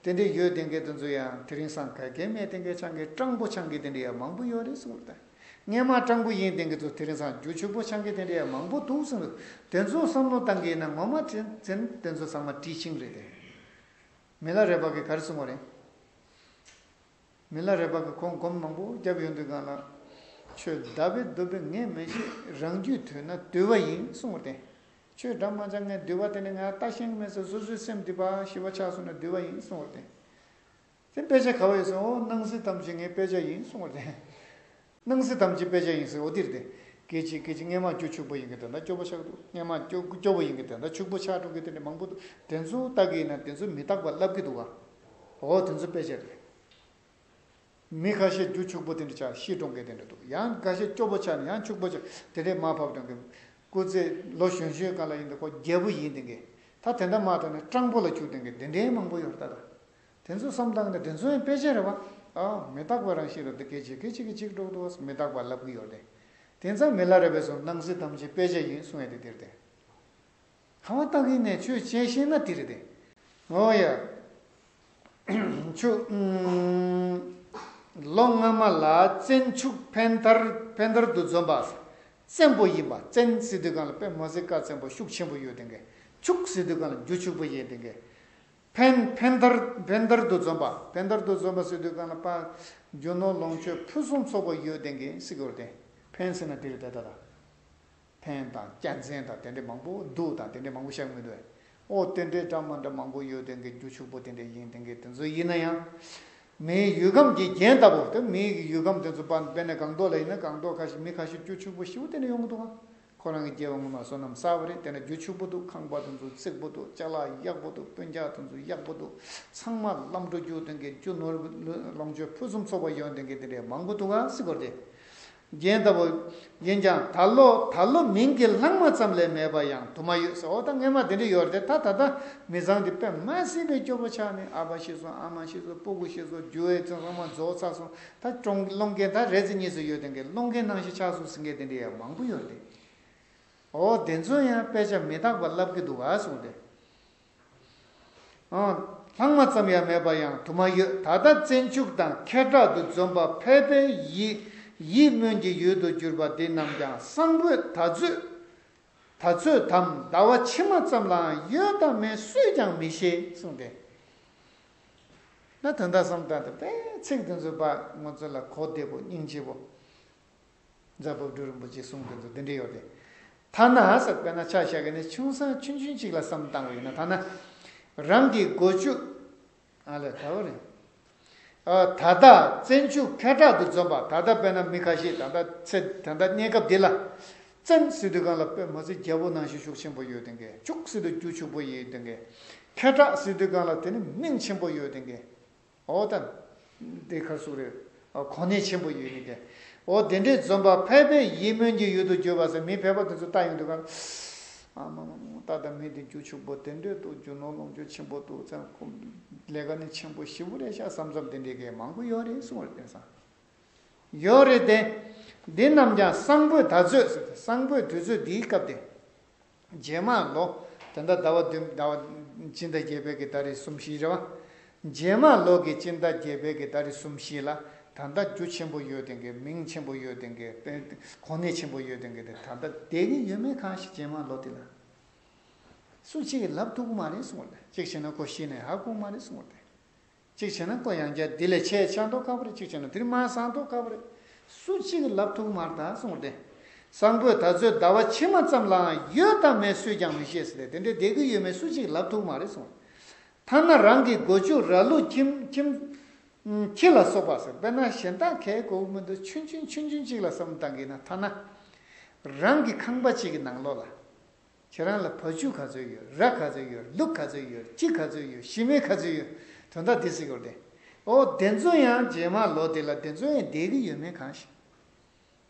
དེ་འདྲ་ཡོད་དེ་འགའི་དེ་ཚོ་ཡང་དེ་རིང་སང་ག་གེ་མེད་དེ་འགའི་ཆང་གི་སྤྲང་པོ་ཆང་གི་དེ་འདྲ་ཡང་མང་པོ་ཡོད་རེད་གསུངས་རེད། སྔོན་མ་སྤྲང་པོ་ཡིན་དེ་འགའི་ཚོ་དེ་རིང་སང་རྒྱུ་ཕྱུག་པོ་ཆང་གི་དེ་འདྲ་ཡང་མང་པོ་འདུག་གསུངས་རེད། དེ་ཚོ་བསམ་བློ་བཏང་གི་ཡིན་ན་ངོ་མ་དྲིན་དྲིན་དེ་ཚོ་ཚང་མ་དྲིན་ཆེན་རེད་དེ། མི་ལ་རས་པ་གིས་ག་རེ་གསུངས་པ་རེད། མི་ལ་རས་པ་གིས་ཁོང་སྒོམ་མང་པོ་བརྒྱབ་ཡོང་དུས་གང་ལ། ཆོས་བདག་པས་བསྡུས་པའི་ངས་མི་ཤེས། རང་རྒྱུད་དོན་ན་བསྡུས་པ་ཡིན་གསུངས་པ་རེད། ཆོས་སྒྲ་མ་ཆགས་ངས་བསྡུས་པ་དེ་ནི་ང་ལྟ་ཤེས་ཀྱི་མེད་ཟེར། སོ་སོའི་སེམས་འདི་པ་ཞི་བ་ཆགས་སོང་ན་བསྡུས་པ་ཡིན་གསུངས་པ་རེད། དེ་དཔེ་ཆ་ག་བ་ཡོད་ཟེར། འོ་སྣང་སྲིད་ཐམས་ཅད་ངའི་དཔེ་ཆ་ཡིན་གསུངས་པ་རེད། སྣང་སྲིད་ཐམས་ཅད་དཔེ་ཆ་ཡིན་ཟེར། འོ་འདིར་དེ། སྐད་ཅིག་སྐད་ཅིག་སྔོན་མ་རྒྱུ་ཕྱུག་པོ་ཡིན་གྱི་དོན་དག་སྐྱོ་པོ་ཆགས་འདུག། སྔོན་མ་སྐྱོ་སྐྱོ་པོ་ཡིན་གྱི་དོན་དག་ཕྱུག་པོ་ཆགས་འགྲོ་གི་དེ་འདྲ་མང་པོ་འདུག། དེ་ཚོ་ལྟ་གི་ཡིན་ན་དེ་ཚོ་མི་རྟག་པ་ལབ་ཀྱི་འདུག་ག། འོ་དེ་ཚོ་དཔེ་ཆ་རེད། མི་ཁ་ཤས་རྒྱུ་ཕྱུག་པོ་དེ་འདྲ་ཆགས་ཤི་འགྲོ་མཁན་དེ་འདྲ་འདུག། ཡང་ཁ་ཤས་སྐྱོ་པོ་ཆགས་ནས་ཡང་ཕྱུག་པོ་ཆགས། དེ་འདྲའི་མར་བབས་འགྲོ་མཁན། སྐུ་ཚེ་ལོ་གཞོན་གཞོན་སྒང་ལ་ཡིན་དུས་ཁོ་རྒྱལ་པོ་ཡིན་དེ་འགའི། ད་དེ་འདྲ་མ་ཐོན་ནས་སྤྲང་པོ་ལ་གྱུར་དེ་འགའི་དེ་འདྲའི་མང་པོ་ཡོད་རེད་ད། ད་དེ་ཚོ་བསམ་བཏང་ནས་དེ་ཚོ་ཡང་དཔེ་ཆ་རེད་པ། ཨ་མི་རྟག་པའི་རང་བཞིན་རེད་དེ། སྐད་ཅིག་སྐད་ཅིག་གིས་འཇིག་འགྲོ་འདུག། མི་རྟག་པ་ལབ་ཀྱི་ཡོད་དེ། དེང་སང་མི་ལ་རས་པས་གསུངས། སྣང་སྲིད་ཐམས་ཅད་དཔེ་ཆ་ཡིན་གསུང་ཡ་དེ་འདིར་དེ། གང་བ་བཏགས་ཡིན་ནས་ཆོས་བྱས་ཤེས་ན་དེ་རེད་དེ། འོ་ཡ། ཆུ། ལོ་སྔ་མ་ལ་བཙན་ཕྱུག་ཕན་དར་ཕན་དར་དུ་འཛོམས་པ། བཙན་པོ་ཡིན་པ། བཙན་ཟེར་དུས་སྒང་ལ་དཔེ་མ་སྲིད་བཀའ་བཙན་པོ་ཤུགས་ཆེན་པོ་ཡོད་དེ་གས། ཕྱུག་ཟེར་དུས་སྒང་ལ་རྒྱུ་ཕྱུག་པོ་ཡིན་དེ་གས། ཕན་ཕན་དར་ཕན་དར་དུ་འཛོམས་པ། ཕན་དར་དུ་འཛོམས་པ་ཟེར་དུས་སྒང་ལ་པ། རྒྱུ་ནོར་ལོངས་སྤྱོད་ཕུན་སུམ་ཚོགས་པ་ཡོད་དེ་གས་ཟེར་གི་ཡོད་དེ། ཕན་ཟེར་ན་དེ་རེད་དེ་ད་ད། ཕན་དང་རྒྱལ་མཚན་དང་དེ་འདྲའི་མང་པོ། གདུགས་དང་དེ་འདྲའི་མང་པོ་བཞག་མི་འདུག་ཨེ། ཨོ་དེ་འདྲའི་འདྲ་མ་འདྲ་མང་པོ་ཡོད་དེ་གི་རྒྱུ་ཕྱུག་པོ་དེ་འདྲ་ཡིན་དེ་གི་དེ་ཚོ་ཡིན་ན་ཡང་། མིའི་ཡུལ་ཁམས་ཀྱི་རྒྱན་ལྟ་བུ་དེ། མིའི་ཡུལ་ཁམས་དེ་ཚོ་པ་དཔེར་ན་སྒང་ཏོག་ལ་ཡིན་ན་སྒང་ཏོག་ཁ་ཤས་མི་ཁ་ཤས་རྒྱུ་ཕྱུག་པོ་ཞེ་པོ་དེ་འདྲ་ཡོང་གི་འདུག་ག་ཁོ་རང་གི་སྐྱེ་བ་སྔོན་མ་བསོད་ནམས་བསགས་པ་རེད། དེ་འདྲ་རྒྱུ་ཕྱུག་པོ་འདུག་ཁང་པ་དེ་ཚོ་རྩིག་པོ་འདུག་ཅ་ལག་ཡག་པོ་འདུག་སྤུན་ཀྱག་དེ་ཚོ་ཡག་པོ་འདུག་ཚང་མ་ལམ་འགྲོ་རྒྱུ་དེ་གི་རྒྱུ་ནོར་ལོངས་སྤྱོད་ཕུན་སུམ་ཚོགས་པ་ཡོང་དེ་གི་དེ་འདྲ་མང་པོ་འདུག་ག་ཟེར་གོ་རེད། རྒྱན་ལྟ་བུ། ཡིན་ཀྱང་ད་ལོ་ད་ལོ་མིང་གི་ལྷག་མ་ཙམ་ལས་མེད་པ་ཡང་དུ་མ་ཡོད་ཟེར། འོ་ད་སྔས་མ་དེ་འདྲ་ཡོད་རེད་དེ། ད་ད་ལྟ་མི་ཚང་འདི་དཔེ་མ་སྲིད་པའི་སྐྱོ་པོ་ཆགས་ནས། ཨ་ཕ་ཤི་སོང་། ཨ་མ་ཤི་སོང་། སྤུ་གུ་ཤི་སོང་། རྒྱུ་བའི་ཚང་མ་རྫོགས་ཚར་སོང་། ད་ཀྲོང་སློང་མཁན་ད་རེ་ཙམ་གཉིས་ཙམ་ཡོད་དེ་གི་སློང་མཁན་ནང་བཞིན་ཆགས་སོང་ཟེར་མཁན་དེ་འདྲ་ཡང་མང་པོ་ཡོད་རེད་དེ། འོ་དེ་ཚོ་ཡང་དཔེ་ཆ་མི་རྟག་པ་ལབ་ཀྱི་འདུག་ག་གསུངས་ཏེ། ཨང་། ལྷག་མ་ཙམ་ཡང་མེད་པ་ཡང་དུ་མ་ཡོད། ད་ལྟ་བཙན་ཕྱུག་དང་ཁེ་དྲག་ཏུ་འཛོམས་པ་ཕལ་པའི་ཡིད་ཡིད་སྨོན་གྱི་ཡུལ་དུ་གྱུར་པ་འདི་རྣམས་ཀྱང་སང་ཕོད་ད་ཚོད་ད་ཚོད་དམ་ཟླ་བ་ཕྱི་མ་ཙམ་ལའང་ཡོད་དམ་མེད་སུས་ཀྱང་མི་ཤེས་གསུངས་ཏེ། ན་ད་ལྟ་བསམ་བཏང་སྟེ་དཔེ་ཚིག་དེ་ཚོ་པ་ང་ཚོ་ལ་གོ་བདེ་པོ་སྙིང་རྗེ་པོ། རྫ་བབ་སྒྲུབ་རིན་པོ་ཆེ་གསུངས་དེ་ཚོ་དེ་འདྲ་ཡོད་རེད། ཐ་ན་ཟེར་དཔེར་ན་ཆ་བཞག་གི་ནི་ཆུང་ས་ཆུང་ཆུང་གཅིག་ལ་བསམ་བཏང་བ་ཡིན་ན། ཐ་ན་རང་གི་སྒོ་ཕྱུགས། ཨ་ལས་ད་བ་རེད། ཨ་ད་ལྟ་བཙན་ཕྱུག་ཁེ་དྲག་ཏུ་འཛོམས་པ། ད་ལྟ་དཔེར་ན་མི་ཁ་ཤས་ད་ལྟ་ཚེ་ད་ལྟ་གནས་སྐབས་འདི་ལ། བཙན་ཟེར་དུས་སྒང་ལ་དཔེ་མ་ཚད་རྒྱལ་པོ་ནང་བཞིན་ཤུགས་ཆེན་པོ་ཡོད་དེ་གས། ཕྱུག་ཟེར་དུས་རྒྱུ་ཕྱུག་པོ་ཡོད་དེ་གས། ཁེ་དྲག་ཟེར་དུས་སྒང་ལ་དེ་ནི་མིང་ཆེན་པོ་ཡོད་དེ་གས། འོ་ད། དེ་ག་རེ་ཟེར་དགོས་རེད། ཨ་གོ་གནས་ཆེན་པོ་ཡོད་ནི་དེ། འོ་དེ་འདྲས་འཛོམས་པ་ཕལ་པའི་ཡིད་སྨོན་གྱི་ཡུལ་དུ་གྱུར་པ་ཟེར། མི་ཕལ་པ་དེ་ཚོ་ལྟ་ཡོང་དུས་ག་ཨ་མ་མ་མ་ད་ལྟ་མི་དེ་རྒྱུ་ཕྱུག་པོ་དེ་འདྲས་འདུག་རྒྱུ་ནོར་ལོངས་སྤྱོད་ཆེན་པོ་འདུག་ཙང་ཁོ་ལས་ཀ་ནི་ཆེན་པོ་ཞེ་པོ་རེད་ཤག་བསམ་བསམ་དེ་འདྲས་གས་མང་པོ་ཡོད་རེད་གསུངས་པ་རེད། དེང་སང་ཡོད་རེད་དེ། འདི་རྣམས་ཀྱང་སང་ཕོད་ད་ཚོད་ཟེར། སང་ཕོད་དུས་ཚོད་འདིའི་སྐབས་དེ། རྗེས་མ་ལོ། ད་ལྟ་ཟླ་བ་བདུན། ཟླ་བ་སྤྱི་ཟླ་བརྒྱད་པའི་གི་ཟླ་རིས་གསུམ་བཞི་རེད་བ། རྗེས་མ་ལོ་གི་སྤྱི་ཟླ་བརྒྱད་པའི་གི་ཟླ་རིས་གསུམ་བཞི་ལ། ད་ལྟ་རྒྱུ་ཆེན་པོ་ཡོད་དེ་གི་མིང་ཆེན་པོ་ཡོད་དེ་གི་དཔེ་གོ་གནས་ཆེན་པོ་ཡོད་དེ་གི་དེ་ད་ལྟ་བསྡད་ཀྱི་ཡོད་མེད་གང་ཤེས། རྗེས་མ་ལོ་དེ་ལ་སུ་གཅིག་གིས་ལབ་ཐུབ་ཀྱི་མ་རེད་གསུངས་པ་རེད། གཅིག་བྱས་ན་ཁོ་ཤི་ནས་ཧ་གོ་མ་རེད་གསུངས་པ་རེད། གཅིག་བྱས་ན་ཁོ་ཡང་བསྐྱར་འདི་ལས་ཆེས་ཆགས་མདོག་ཁ་པོ་རེད། གཅིག་བྱས་ན་དེ་རིང་མར་སངས་མདོག་ཁ་པོ་རེད། སུ་གཅིག་གིས་ལབ་ཐུབ་མ་རེད་ད་གསུངས་ཏེ། སང་ཕོད་ད་ཚོད་ཟླ་བ་ཕྱི་མ་ཙམ་ལའང་ཡོད་དམ་མེད་སུས་ཀྱང་མི་ཤེས་ཟེར་ཏེ། དེ་འདྲའི་བསྡད་ཀྱི་ཡོད་མེད་སུ་གཅིག་ལབ་ཐུབ་མ་རེད་གསུངས། ཐ་ན་རང་གི་སྒོ་ཕྱུགས་ར་ལུག་ཁྱིམ་ཁྱིམ་ཁྱི་ལ་སོགས་པ་ཟེར། དཔེར་ན་གཞན་དག་གས་གོ་གི་མི་འདུག་ཆུང་ཆུང་ཆུང་ཆུང་གཅིག་ལ་བསམ་བཏང་གི་ན། ཐ་ན་རང་གི་ཁང་པ་གཅིག་གི་ནང་ལོགས་ལ། ཁྱེད་རང་ལ་བ་ཕྱུགས་ག་ཚོད་ཡོད། ར་ག་ཚོད་ཡོད། ལུག་ག་ཚོད་ཡོད། ཁྱི་ག་ཚོད་ཡོད། ཞི་མི་ག་ཚོད་ཡོད། དོན་དག་འདི་ཟེར་དགོས་ཏེ། ཨོ་དེ་ཚོ་ཡང་རྗེས་མ་ལོ་དེ་ལ་དེ་ཚོ་ཡང་བསྡད་ཀྱི་ཡོད་མེད་གང་ཤེས།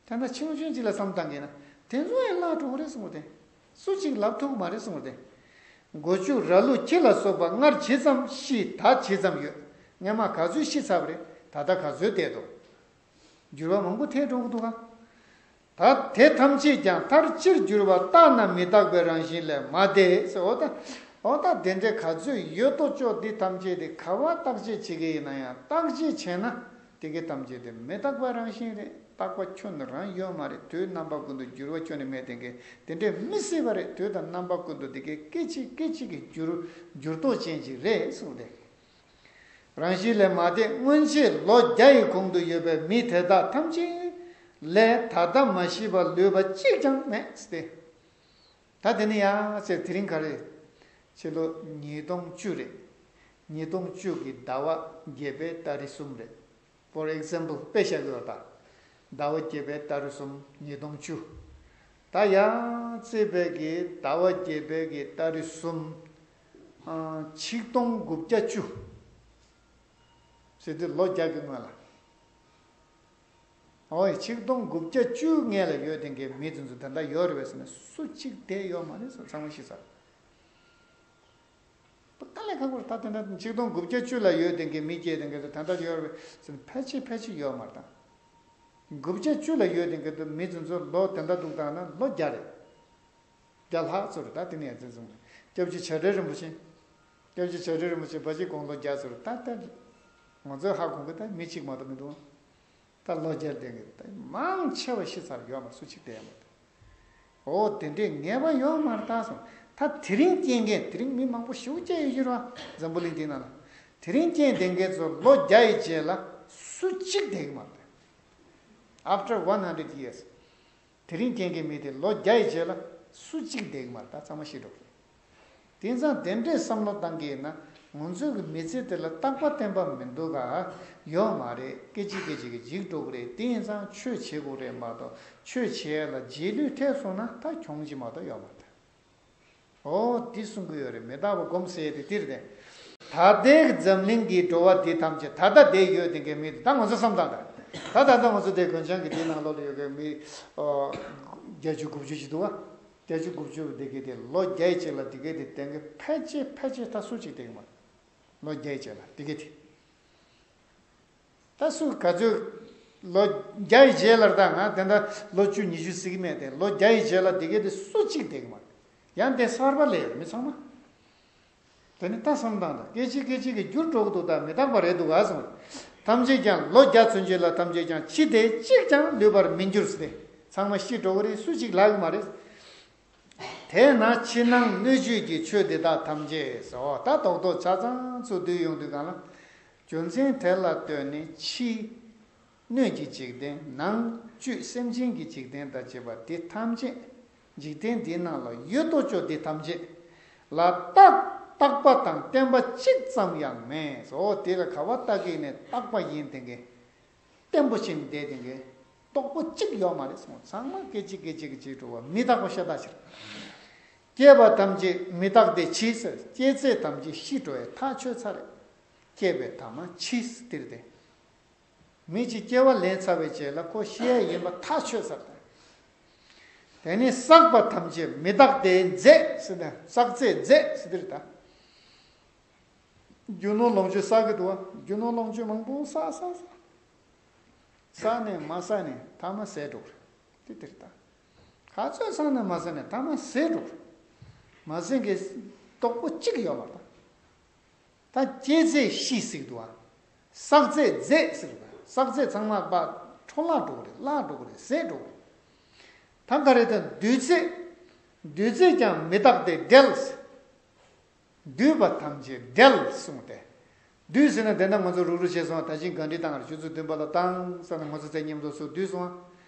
ད་ལྟ་ཆུང་ཆུང་ཅིག་ལ་བསམ་བཏང་གི་ན་དེ་ཚོ་ཡང་བརླག་འགྲོ་གི་རེད་གསུངས་ཏེ། སུ་གཅིག་ལབ་ཐུབ་ཀྱི་མ་རེད་གསུངས་ཏེ། སྒོ་ཕྱུགས་ར་ལུག་ཁྱི་ལ་སོགས་པ་སྔར་ཇི་ཙམ་ཤི་ད་ཇི་ཙམ་ཡོད། སྔས་མ་ག་ཚོད་ཤི་ཚར་བ་རེད། ད་ལྟ་ག་ཚོད་བསྡད་འདུག་འགྱུར་བ་མང་པོ་ཐེབས་འགྲོ་གི་འདུག་ག་ད་དེ་ཐམས་ཅད་ཀྱང་མཐར་ཅིར་འགྱུར་བ་བརྟགས་ན་མི་རྟག་པའི་རང་བཞིན་ལས་མ་འདས་ཟེར། འོ་ད། འོ་ད་དེ་འདྲའི་ག་ཚོད་ཡོད་དོ་ཅོག་འདི་ཐམས་ཅད་དེ་ག་བ་བརྟག་དཔྱད་བྱེད་ཀྱི་ཡིན་ན་ཡང་། བརྟག་དཔྱད་བྱས་ན་དེ་གའི་ཐམས་ཅད་དེ་མི་རྟག་པའི་རང་བཞིན་རེད། རྟག་པ་ཁྱོན་ནས་རང་ཡོད་མ་རེད། དུས་རྣམ་པ་ཀུན་ཏུ་འགྱུར་བ་ཁྱོན་ནས་མེད། དེ་གའི་དེ་འདྲའི་མི་སྲིད་པ་རེད། དུས་དང་རྣམ་པ་ཀུན་ཏུ་དེ་གའི་སྐད་ཅིག་སྐད་ཅིག་གི་འགྱུར་འགྱུར་ལྡོག་ཅན་ཅིག་རེད་གསུངས་ཏེ། རང་བཞིན་ལས་མ་འདས་སྔོན་ཆད་ལོ་བརྒྱ་ཡི་གོང་དུ་ཡོད་པའི་མི་དེ་དག་ཐམས་ཅད་ལས་ད་ལྟ་མ་ཤི་བར་ལུས་པ་གཅིག་ཀྱང་མེད་ཟེར་ཏེ། ད་དེ་ནི་ཡང་ཟེར། དེ་རིང་ག་རེ། ཕྱི་ལོ་ཉིས་སྟོང་བཅུ་རེད། ཉིས་སྟོང་བཅུ་གི་ཟླ་བ་བརྒྱད་པའི་ཏ་རིག་གསུམ་རེད། For example དཔེ་བཞག་ཡོད་ད། ཟླ་བ་བརྒྱད་པའི་ཏ་རིག་གསུམ། ཉིས་སྟོང་བཅུ། ད་ཡང་བརྩིས་པའི་གི་ཟླ་བ་བརྒྱད་པའི་གི་ཏ་རིག་གསུམ། ཨ་ཆིག་སྟོང་དགུ་བརྒྱ་བཅུ། ཟེར་དུས་ལོ་བརྒྱ་གི་སྔོན་ལ། ཨོ་ཡ། ཆིག་སྟོང་དགུ་བརྒྱ་བཅུ་སྔོན་ལ་ཡོད་དེ་གའི་མི་དེ་ཚོ་ད་ལྟ་ཡོད་རེད་པས་ཟེར་ན་སུ་གཅིག་བསྡད་ཡོད་མ་རེད་ཟེར། ཚང་མ་ཤི་ཚར། དཀའ་ལས་ཁག་པོ་རེད། ད་དེ་འདྲ་ཆིག་སྟོང་དགུ་བརྒྱ་བཅུ་ལ་ཡོད་དེ་གའི་མི་སྐྱེས་དེ་གའི་ཚོ་ད་ལྟ་ཡོད་རེད་པས་ཟེར་ན་ཕལ་ཆེར་ཕལ་ཆེར་ཡོད་མ་རེད། ད་དགུ་བརྒྱ་བཅུ་ལ་ཡོད་དེ་གའི་ཚོ་མི་དེ་ཚོ་ལོ་དེ་འདྲ་འདུག་བཏང་ན་ལོ་བརྒྱ་རེད། བརྒྱ་ལྷག་ཙམ་རེད། ད་དེ་ནས་ཡང་བཙན་བཟུང་རེད། སྐྱབས་རྗེ་བྱ་བྲལ་རིན་པོ་ཆེ། སྐྱབས་རྗེ་བྱ་བྲལ་རིན་པོ་ཆེ་ཕལ་ཆེར་དགུང་ལོ་བརྒྱ་ཟེར། ད་ལྟ་ང་ཚོས་ཧ་གོ་གི་ད་མི་གཅིག་མ་གཏོགས་མི་འདུག་ད་ལོ་བརྒྱ་ལྡན་གྱི་ད་མང་ཆེ་བ་ཤི་ཚར་ཡོད་མ་རེད། སུ་གཅིག་བསྡད་ཡོད་མ་རེད། འོ་དེ་འདྲའི་ངེས་པ་ཡོད་མ་རེད་ད་སོང་། ད་དེ་རིང་རྐྱེན་གྱིས་དེ་རིང་མི་མང་པོ་ཞེ་པོ་སྐྱེས་ཡོད་ཀྱི་རེད་བ། འཛམ་བུ་གླིང་འདི་ནང་ལ་དེ་རིང་རྐྱེན་ལྡན་མཁན་ཚོ་ལོ་བརྒྱ་ཡི་རྗེས་ལ་སུ་གཅིག་བསྡད་ཀྱི་མ་རེད། After one hundred years དེ་རིང་རྐྱེན་གྱིས་མི་དེ་ལོ་བརྒྱ་ཡི་རྗེས་ལ་སུ་གཅིག་བསྡད་ཀྱི་མ་རེད། ད་ཚང་མ་ཤི་འགྲོ་གི་རེད། དེང་སང་དེ་འདྲའི་བསམ་བློ་བཏང་གི་ཡིན་ན་ང་ཚོའི་གི་མི་ཚེ་དེ་ལ་རྟག་པ་བརྟན་པ་མི་འདུག་ག་ཡོད་མ་རེད། སྐད་ཅིག་སྐད་ཅིག་གིས་འཇིག་འགྲོ་གི་རེད། དེ་ཡིན་ཙང་ཆོས་བྱེད་དགོས་རེད་མ་གཏོགས་ཆོས་བྱེད་ཡ་ལ་རྗེས་ལུས་ཐེབས་སོང་ན་ད་གྱོང་ཅིག་མ་གཏོགས་ཡོད་མ་རེད། འོ་འདི་གསུང་གི་ཡོད་རེད། མི་རྟག་པ་སྒོམ་ཟེར་ཡ་དེ་འདིར་བསྟན། ད་ལྟའི་འཛམ་གླིང་གི་འགྲོ་བ་འདི་ཐམས་ཅད་ད་ལྟ་བསྡད་ཡོད་དེ་གའི་མི་དེ་ད་ང་ཚོ་བསམ་སྟངས་ད་ད་ད་ལྟ་ང་ཚོ་དེ་དགོན་ཆང་གི་དེའི་ནང་ལོགས་ལ་ཡོད་མཁན་མི་ཨོ་བརྒྱད་ཅུ་དགུ་བཅུ་ཞིག་འདུག་བ། བརྒྱད་ཅུ་དགུ་བཅུ་དེ་གའི་དེ་ལོ་བརྒྱ་ཡི་རྗེས་ལ་དེ་གའི་དེ་བསྟན་གི་ཕལ་ཆེར་ཕལ་ཆེར་ད་སུ་གཅིག་བསྡད་གི་མ་རེད། ལོ་བརྒྱ་ཡི་རྗེས་ལ་དེ་གའི་དེ། ད་སུ་ག་ཚོད་ལོ་བརྒྱ་ཡི་རྗེས་ལ་ད་ང་དེ་འདྲ་ལོ་བཅུ་ཉི་ཤུ་ཟིག་མེད་དེ། ལོ་བརྒྱ་ཡི་རྗེས་ལ་དེ་གའི་དེ་སུ་གཅིག་བསྡད་གི་མ་རེད། ཡང་དེ་གསར་པ་སླེབས་ཡོད་མི་ཚང་མ། དེ་ནི་ད་བསམ་སྟངས་དང་སྐད་ཅིག་སྐད་ཅིག་གིས་འགྱུར་འགྲོ་གི་འདུག་ད་མི་རྟག་པ་རེད་འདུག་ག་སོང་། ཐམས་ཅད་ཀྱང་ལོ་བརྒྱ་ཚུན་ཆད་ལ་ཐམས་ཅད་ཀྱང་འཆི་བདེ་གཅིག་ཀྱང་ལུས་པར་མི་འགྱུར་ཟེར་ཏེ། ཚང་མ་ཤི་འགྲོ་གི་རེད། སུ་གཅིག་ལྷག་གི་མ་རེད། དེས་ན་ཕྱི་ནང་སྣོད་བཅུད་ཀྱི་ཆོས་འདི་དག་ཐམས་ཅད་སོ། ད་རྡོག་རྡོག་ཆ་ཚང་ཚུར་བསྡུས་ཡོང་དུས་གང་ལ། རྒྱུ་མཚན་དེ་ལ་ལྟོས་ནས་ཕྱི་སྣོད་ཀྱི་འཇིག་རྟེན། ནང་བཅུད་སེམས་ཅན་གྱི་འཇིག་རྟེན་དང་བཅས་པ་འདི་ཐམས་ཅད། འཇིག་རྟེན་འདིའི་ནང་ལ་ཡོད་དོ་ཅོག་འདི་ཐམས་ཅད་ལ་རྟག་རྟག་པ་དང་བརྟན་པ་གཅིག་ཙམ་ཡང་མེད་སོ། དེ་ལ་ག་བ་རྟག་གི་ནས་རྟག་པ་ཡིན་དེ་གའི། བརྟན་པོ་ཕྱིན་བསྡད་དེ་གའི་རྟོགས་པོ་གཅིག་ཡོད་མ་རེད་གསུངས། ཚང་མ་སྐད་ཅིག་སྐད་ཅིག་གིས་འཇིག་འགྲོ་བ་མི་རྟག་པ་ཤ་སྟག་ཕྱིར། སྐྱེས་པ་ཐམས་ཅད་མི་རྟག་སྟེ་འཆི་ཟེར། སྐྱེས་ཚད་ཐམས་ཅད་ཤི་འགྲོ་བའི་ཐག་ཆོད་ཚར་རེད། སྐྱེས་པའི་ཐ་མ་འཆི་ཟེར་དེ་རེད་དེ། མི་གཅིག་སྐྱེ་བ་ལེན་ཚར་བའི་རྗེས་ལ་ཁོ་ཤི་ཡ་ཡིན་པ་ཐག་ཆོད་ཚར་དང་། དེ་ནས་བསགས་པ་ཐམས་ཅད་མི་རྟག་སྟེ་འཛད་ཟེར་ན་བསགས་ཚད་འཛད་ཟེར་དེ་རེད་ད། རྒྱུ་ནོར་ལོངས་སྤྱོད་བསགས་ཀྱི་འདུག་བ། རྒྱུ་ནོར་ལོངས་སྤྱོད་མང་པོ་བསགས་བསགས་བསགས། བསགས་ནས་མ་བསགས་ནས་ཐ་མ་ཟད་འགྲོ་གི་རེད། དེ་དེ་རེད་ད། ག་ཚོད་བསགས་ནས་མ་ཟད་ནས་ཐ་མ་ཟད་འགྲོ་གི་རེད། མ་ཟད་མཁན་རྟོགས་པོ་གཅིག་ཡོད་མ་རེད་ད། ད་སྐྱེས་ཚད་ཤི་ཟེར་གྱི་འདུག་བ། བསགས་ཚད་འཛད་ཟེར་གྱི་འདུག་བསགས་ཚད་ཚང་མ་ཕར་འཕྲོ་བརླག་འགྲོ་གི་རེད། བརླག་འགྲོ་གི་རེད། ཟད་འགྲོ་གི་རེད། ད་ག་རེ་ད་འདུས་ཚད། འདུས་ཚད་ཀྱང་མི་རྟག་སྟེ་བྲལ་ཟེར། འདུས་པ་ཐམས་ཅད་བྲལ་གསུངས་ཏེ། འདུས་ཟེར་ན་དེ་འདྲ་ང་ཚོ་རུག་རུག་བྱས་སོང་། ད་ཅིག་ག་འདྲི་བཏང་བར་ཆུ་ཚོད་བདུན་པ་ལ་བཏང་ཟེར་ན་ང་ཚོ་ཚེ་མཉམ་དུ་སུ་འདུས་སོང་།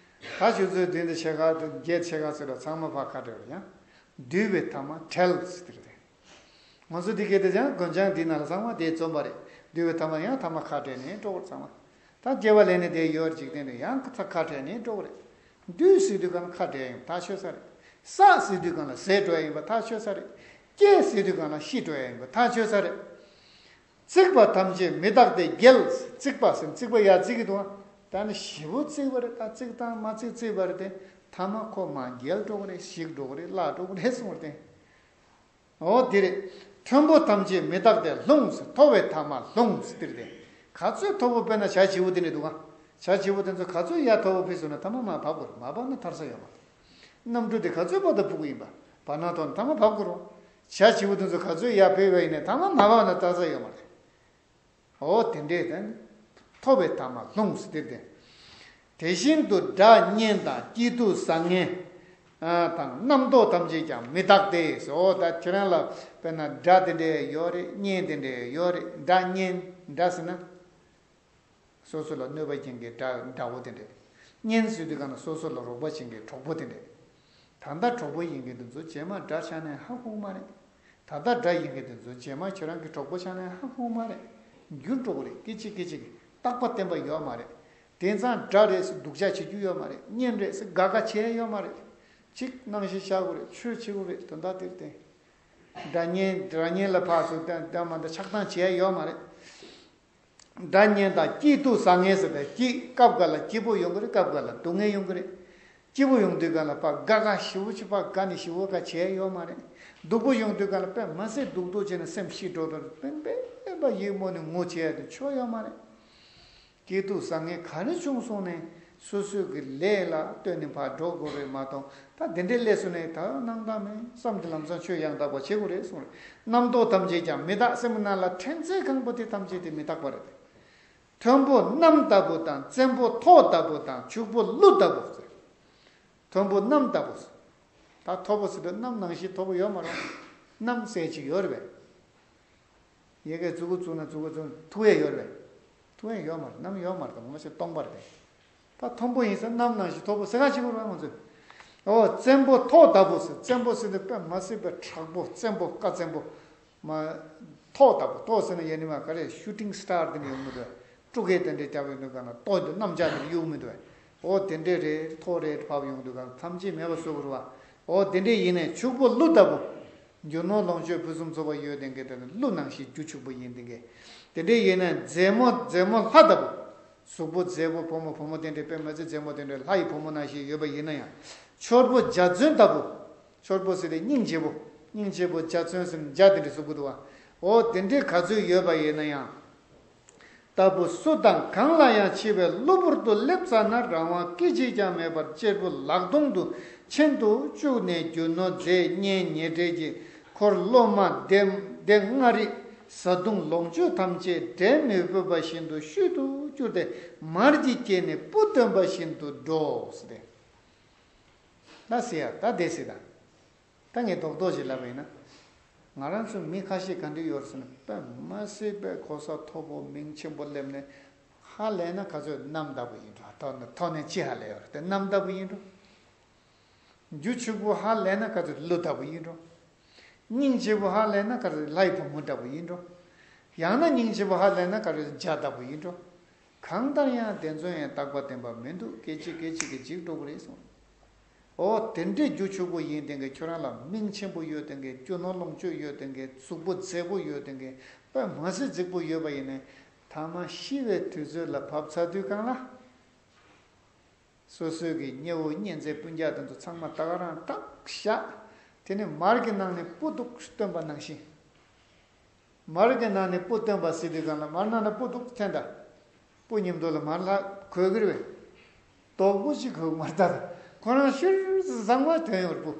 ད་ཆུ་ཚོད་བདུན་དང་ཕྱེད་ཀ་དང་བརྒྱད་ཕྱེད་ཀ་ཟེར་ལ་ཚང་མ་ཕར་ཁ་བྲལ་བ་ཡང་། འདུས་པའི་ཐ་མ་བྲལ་ཟེར་དེ་རེད། ང་ཚོ་འདི་གའི་དེ་ཡང་དགོན་བྱང་འདི་ནང་ལ་ཚང་མ་དེ་འཛོམས་པ་རེད། འདུས་པའི་ཐ་མ་ཡང་ཐ་མ་ཁ་བྲལ་ནས་འགྲོ་བར་ཚང་མ། ད་སྐྱེ་བ་ལེན་ནས་དེ་ཡོད་འཇིག་རྟེན་དུ་ཡང་ཁ་ཁ་བྲལ་ནས་འགྲོ་བ་རེད། འདུས་ཟེར་དུས་གང་ལ་ཁ་བྲལ་ཡིན་པ་ཐག་ཆོད་ས་རེད། བསགས་ཟེར་དུས་གང་ལ་ཟད་འགྲོ་ཡ་ཡིན་པ་ཐག་ཆོད་ས་རེད། སྐྱེས་ཟེར་དུས་གང་ལ་ཤི་འགྲོ་ཡ་ཡིན་པ་ཐག་ཆོད་ས་རེད། བརྩིགས་པ་ཐམས་ཅད་མི་རྟག་སྟེ་འགྱེལ། བརྩིགས་པ་ཟེར་བརྩིགས་པ་ཡར་བརྩིགས་ཀྱི་འདུག་ཨ། ད་ནི་ཞེ་པོ་བརྩིགས་པ་རེད། ད་བརྩིགས་དང་མ་བརྩིགས་བརྩིགས་པ་རེད་དེ། ཐ་མ་ཁོ་མར་འགྱེལ་འགྲོ་གི་རེད། ཞིག་འགྲོ་གི་རེད། བརླག་འགྲོ་གི་རེད་གསུངས་པ་རེད་དེ། འོ་དེ་རེད། མཐོན་པོ་ཐམས་ཅད་མི་རྟག་སྟེ་ལྷུང་ཟེར། མཐོ་བའི་ཐ་མ་ལྷུང་ཟེར་དེ་རེད་དེ། ག་ཚོད་མཐོ་པོ་དཔེར་ན་བྱ་བྱིའུ་དེ་འདྲ་འདུག་ག་བྱ་བྱིའུ་དེ་ཚོ་ག་ཚོད་ཡར་མཐོ་པོ་ཕེབས་སོང་ན་ཐ་མ་མར་བབས་དགོས་རེད། མ་བབས་ན་ཐར་ས་ཡོད་མ་རེད། གནམ་གྲུ་དེ་ག་ཚོད་བར་དུ་འཕུར་གི་ཡིན་པ། བར་སྣང་ཐོག་ནས་ཐ་མ་བབས་དགོས་རེད། བྱ་བྱིའུ་དེ་ཚོ་ག་ཚོད་ཡར་ཕེབས་པ་ཡིན་ནའི་ཐ་མ་མར་བབས་ན་ཐར་ས་ཡོད་མ་རེད། འོ་དེ་འདྲས་དེ་མཐོ་བའི་ཐ་མ་ལྷུང་ཟེར་དེ། དེ་བཞིན་དུ་སྒྲ་སྙན་དང་སྐྱིད་སྡུག་བཟང་ངན་དང་རྣམ་རྟོག་ཐམས་ཅད་ཀྱང་མི་རྟག་སྟེ་སོ། ད་ཁྱེད་རང་ལ་དཔེར་ན་སྒྲ་དེ་འདྲས་ཡོད་རེད། སྙན་དེ་འདྲས་ཡོད་རེད། སྒྲ་སྙན། སྒྲ་ཟེར་ན་སོ་སོ་ལ་གནོད་པ་སྐྱེལ་མཁན་དགྲ་དགྲ་བོ་དེ་འདྲས། སྙན་ཟེར་དུས་གང་ལ་སོ་སོ་ལ་རོགས་པ་བྱེད་མཁན་གྲོགས་པོ་དེ་འདྲས། ད་ལྟ་གྲོགས་པོ་ཡིན་མཁན་དེ་ཚོ་རྗེས་མ་དགྲ་ཆགས་ནའི་ཧ་གོ་གི་མ་རེད། ད་ལྟ་དགྲ་ཡིན་མཁན་དེ་ཚོ་རྗེས་མ་ཁྱེད་རང་གི་གྲོགས་པོ་ཆགས་ནའི་ཧ་གོ་གི་མ་རེད། འགྱུར་འགྲོ་གི་རེད། སྐད་ཅིག་སྐད་ཅིག་གིས་རྟག་པ་བརྟན་པ་ཡོད་མ་རེད། དེང་སང་དགྲ་རེད་ཟེར་སྡུག་ཅག་བྱེད་རྒྱུ་ཡོད་མ་རེད། གཉེན་རེད་ཟེར་དགའ་དགའ་བྱེད་ཡ་ཡོད་མ་རེད། གཅིག་གནང་བཞིན་བཞག་དགོས་རེད། ཆོས་བྱེད་དགོས་རེད། དོན་དག་དེར་བརྟེན། དགྲ་གཉེན་དགྲ་གཉེན་ལ་ཕར་ཚུར་བསྟན་བསྟན་མ་འདི་ཆགས་སྡང་བྱེད་ཡ་ཡོད་མ་རེད། སྒྲ་སྙན་དང་སྐྱིད་སྡུག་བཟང་ངན་ཟེར་བའི་སྐྱིད་སྐབས་འགའ་ལ་སྐྱིད་པོ་ཡོང་གི་རེད། སྐབས་འགའ་ལ་སྡུག་བསྔལ་ཡོང་གི་རེད། སྐྱིད་པོ་ཡོང་དུས་གང་ལ་ཕར་དགའ་དགའ་ཞེ་པོ་ཅིག་ཕར་དགའ་ནས་ཞེ་པོ་དགའ་བྱེད་ཡ་ཡོད་མ་རེད། སྡུག་པོ་ཡོང་དུས་གང་ལ་དཔེ་མ་སྲིད་སྡུག་སྡུག་བྱས་ནས་སེམས་ཤི་འགྲོ་འགྲོ་རེད། དཔེ་དཔེ་དཔེ་ཡིད་སྨོན་ནས་ངུ་བྱེད་ཡ་དེ་ཆོ་ཡོད་མ་རེད། སྐྱིད་སྡུག་བཟང་ངན་ག་རེ་བྱུང་སོང་ནས་ སོ་སོའི་གི་ལས་ལ་ལྟོས་ནས་ཕར་འགྲོ་དགོས་རེད་མ་གཏོགས། ད་དེ་འདྲའི་ལས་སུ་ནས་ད་སྣང་དག་མེད་བསམ་གྱི་ལམ་སང་ཆོས་ཡང་དག་པ་བྱེད་དགོས་རེད་གསུངས་རེད། རྣམ་རྟོག་ཐམས་ཅད་ཀྱང་མི་རྟག་སེམས་ནང་ལ་ཕྲན་ཚེགས་གང་པོ་དེ་ཐམས་ཅད་དེ་མི་རྟག་པ་རེད། མཐོན་པོ་གནམ་ལྟ་བུ་དང་བཙན་པོ་ཐོག་ལྟ་བུ་དང་ཕྱུག་པོ་ཀླུ་ལྟ་བུ་ཟེར། མཐོན་པོ་གནམ་ལྟ་བུ་ཟེར། ད་མཐོ་པོ་ཟེར་དུས་གནམ་ནང་བཞིན་མཐོ་པོ་ཡོད་མ་རེད། གནམ་ཟེར་ཅིག་ཡོད་རེད་པས། ཡ་གིར་མཛུ་གུ་བཙུགས་ན་མཛུ་གུ་བཙུགས་ཐུག་ཡས་ཡོད་རེད་པས། ཐུག་ཡས་ཡོད་མ་རེད། གནམ་ཡོད་མ་རེད། ད་ངོ་མ་བྱས་སྟོང་པ་རེད་པས། ད་མཐོན་པོ་ཡིན་ཟེར་གནམ་ནང་བཞིན་མཐོ་པོ་ཟེར་ག་ཅིག་རེད་པ་ང་ཚོས། འོ་བཙན་པོ་ཐོག་ལྟ་བུ་ཟེར། བཙན་པོ་ཟེར་དུས་དཔེ་མ་སྲིད་པའི་དྲག་པོ་བཙན་པོ་བཀའ་བཙན་པོ། མ། ཐོག་ལྟ་བུ། ཐོག་ཟེར་ན་ཡ་ནི་མ་ག་རེ་ཤུ་ཊིང་སི་ཊར་དེ་འདྲ་ཡོང་གི་འདུག་སྤྲོ་སྐད་དེ་འདྲ་རྒྱབ་ཡོང་དུས་ག་ན་ཐོག་དེ་གནམ་ལྕགས་དེ་འདྲ་གཡུག་མི་འདུག་འོ་དེ་འདྲས་རེད། ཐོག་རེད་བབས་ཡོང་དུས་ག་ན་ཐམས་ཅད་མེད་པ་བཟོ་དགོས་རེད་པ། འོ་དེ་འདྲས་ཡིན་ནའི་ཕྱུག་པོ་ཀླུ་ལྟ་བུ། རྒྱུ་ནོར་ལོངས་སྤྱོད་ཕུན་སུམ་ཚོགས་པ་ཡོད་དེ་འདྲས་དེ་ནི་ཀླུ་ནང་བཞིན་རྒྱུ་ཕྱུག་པོ་ཡིན་དེ་འདྲས། དེ་འདྲས་ཡིན་ནའི་མཛེས་མོ་མཛེས་མོ་ལྷ་ལྟ་བུ། གཟུགས་པོ་མཛེས་པོ་བུ་མོ་བུ་མོ་དེ་འདྲས་དཔེ་མ་སྲིད་མཛེས་མོ་དེ་འདྲས་ལྷ་ཡི་བུ་མོ་ནང་བཞིན་ཡོད་པ་ཡིན་ན་ཡང་། འཆོལ་པོ་འཇའ་ཚོན་ལྟ་བུ། འཆོལ་པོ་ཟེར་དེ་སྙིང་རྗེ་པོ། སྙིང་རྗེ་པོ་འཇའ་ཚོན་ཟེར་ན་འཇའ་དེ་འདྲའི་གཟུགས་པོ་འདུག་པ། འོ་དེ་འདྲའི་ག་ཚོད་ཡོད་པ་ཡིན་ན་ཡང་། ལྟ་བུ་སུ་དང་གང་ལ་ཡང་འཆི་བའི་གློ་བུར་དུ་སླེབས་ཚར་ན་རང་དབང་སྐད་ཅིག་ཀྱང་མེད་པར་གཅེར་བུ་ལག་སྟོང་དུ་མཆན་དུ་བཅུག་ནས་རྒྱུ་ནོར་རྫས་གཉེན་ཉེ་འབྲེལ་གྱི་འཁོར་སློབ་མ་སྡེ་སྡེ་ལྔ་རིགས་བཟའ་བཏུང་ལོངས་སྤྱོད་ཐམས་ཅད་འབྲལ་མི་ཕོད་པ་བཞིན་དུ་ཤུལ་དུ་བསྐྱུར་ཏེ་མར་གྱི་སྐེ་ནས་སྤུ་བཏོན་པ་བཞིན་དུ་འགྲོ་ཟེར་ཏེ། ད་ཟེར་ཡ་ད་བསྡད་ཟེར་ད། ད་ངས་རྡོག་རྡོག་ཅིག་ལབ་པ་ཡིན་ན། ང་རང་ཚོ་མི་ཁ་ཤས་ག་འདྲ་ཡོད་ཟེར་ན་དཔེ་མ་སྲིད་པའི་གོ་ས་མཐོ་པོ་མིང་ཆེན་པོ་སླེབས་ནས་ཧ་ལས་ན་ག་ཚོད་གནམ་ལྟ་བུ་ཡིན་འགྲོ། ཐོག་ནས་ཐོག་ནས་ཅི་ཧ་ལས་ཡོད་རེད་དེ་གནམ་ལྟ་བུ་ཡིན་འགྲོ། རྒྱུ་ཕྱུག་པོ་ཧ་ལས་ན་ག་ཚོད་ཀླུ་ལྟ་བུ་ཡིན་འགྲོ། སྙིང་རྗེ་པོ་ཧ་ལས་ན་ག་ཚོད་ལྷའི་བུ་མོ་འདྲ་པོ་ཡིན་འགྲོ། ཡང་ན་སྙིང་རྗེ་པོ་ཧ་ལས་ན་ག་ཚོད་འཇའ་ལྟ་བུ་ཡིན་འགྲོ། གང་ལྟར་ཡང་དེ་ཚོ་ཡང་རྟག་པ་བརྟན་པ་མི་འདུག་སྐད་ཅིག་སྐད་ཅིག་གིས་འཇིག་འགྲོ་གི་རེད་གསུངས། འོ་དེ་འདྲའི་རྒྱུ་ཕྱུག་པོ་ཡིན་དེ་གའི་ཁྱོད་རང་ལ་མིང་ཆེན་པོ་ཡོད་དེ་གའི་རྒྱུ་ནོར་ལོངས་སྤྱོད་ཡོད་དེ་གའི་གཟུགས་པོ་མཛེས་པོ་ཡོད་དེ་གའི་དཔེ་མ་སྲིད་རྫིག་པོ་ཡོད་པ་ཡིན་ནའི་ཐ་མ་ཤི་བའི་དུས་ཚོད་ལ་བབས་ཚར་དུས་གང་ལ། སོ་སོའི་གི་མཉེ་བོ་མཉེ་མཛེས་སྤུན་ཀྱག་དེ་ཚོ་ཚང་མ་ད་ག་རང་ཏག་བཞག་དེ་ནས་མར་གྱི་ནང་ནས་སྤུ་སྡུག་བཏོན་པ་ནང་བཞིན། མར་གྱི་ནང་ནས་སྤུ་བཏོན་པ་ཟེར་དུས་གང་ལ་མར་ནང་ན་སྤུ་སྡུག་འཐེན་ད། སྤུ་མཉམ་དུ་ལ་མར་ལྷག་གོས་གི་རེད་པས། རྡོག་པོ་གཅིག་གོས་མར་ད་ཁོ་རང་ཤུར་ཟང་མ་ཐོན་ཡོང་བུ།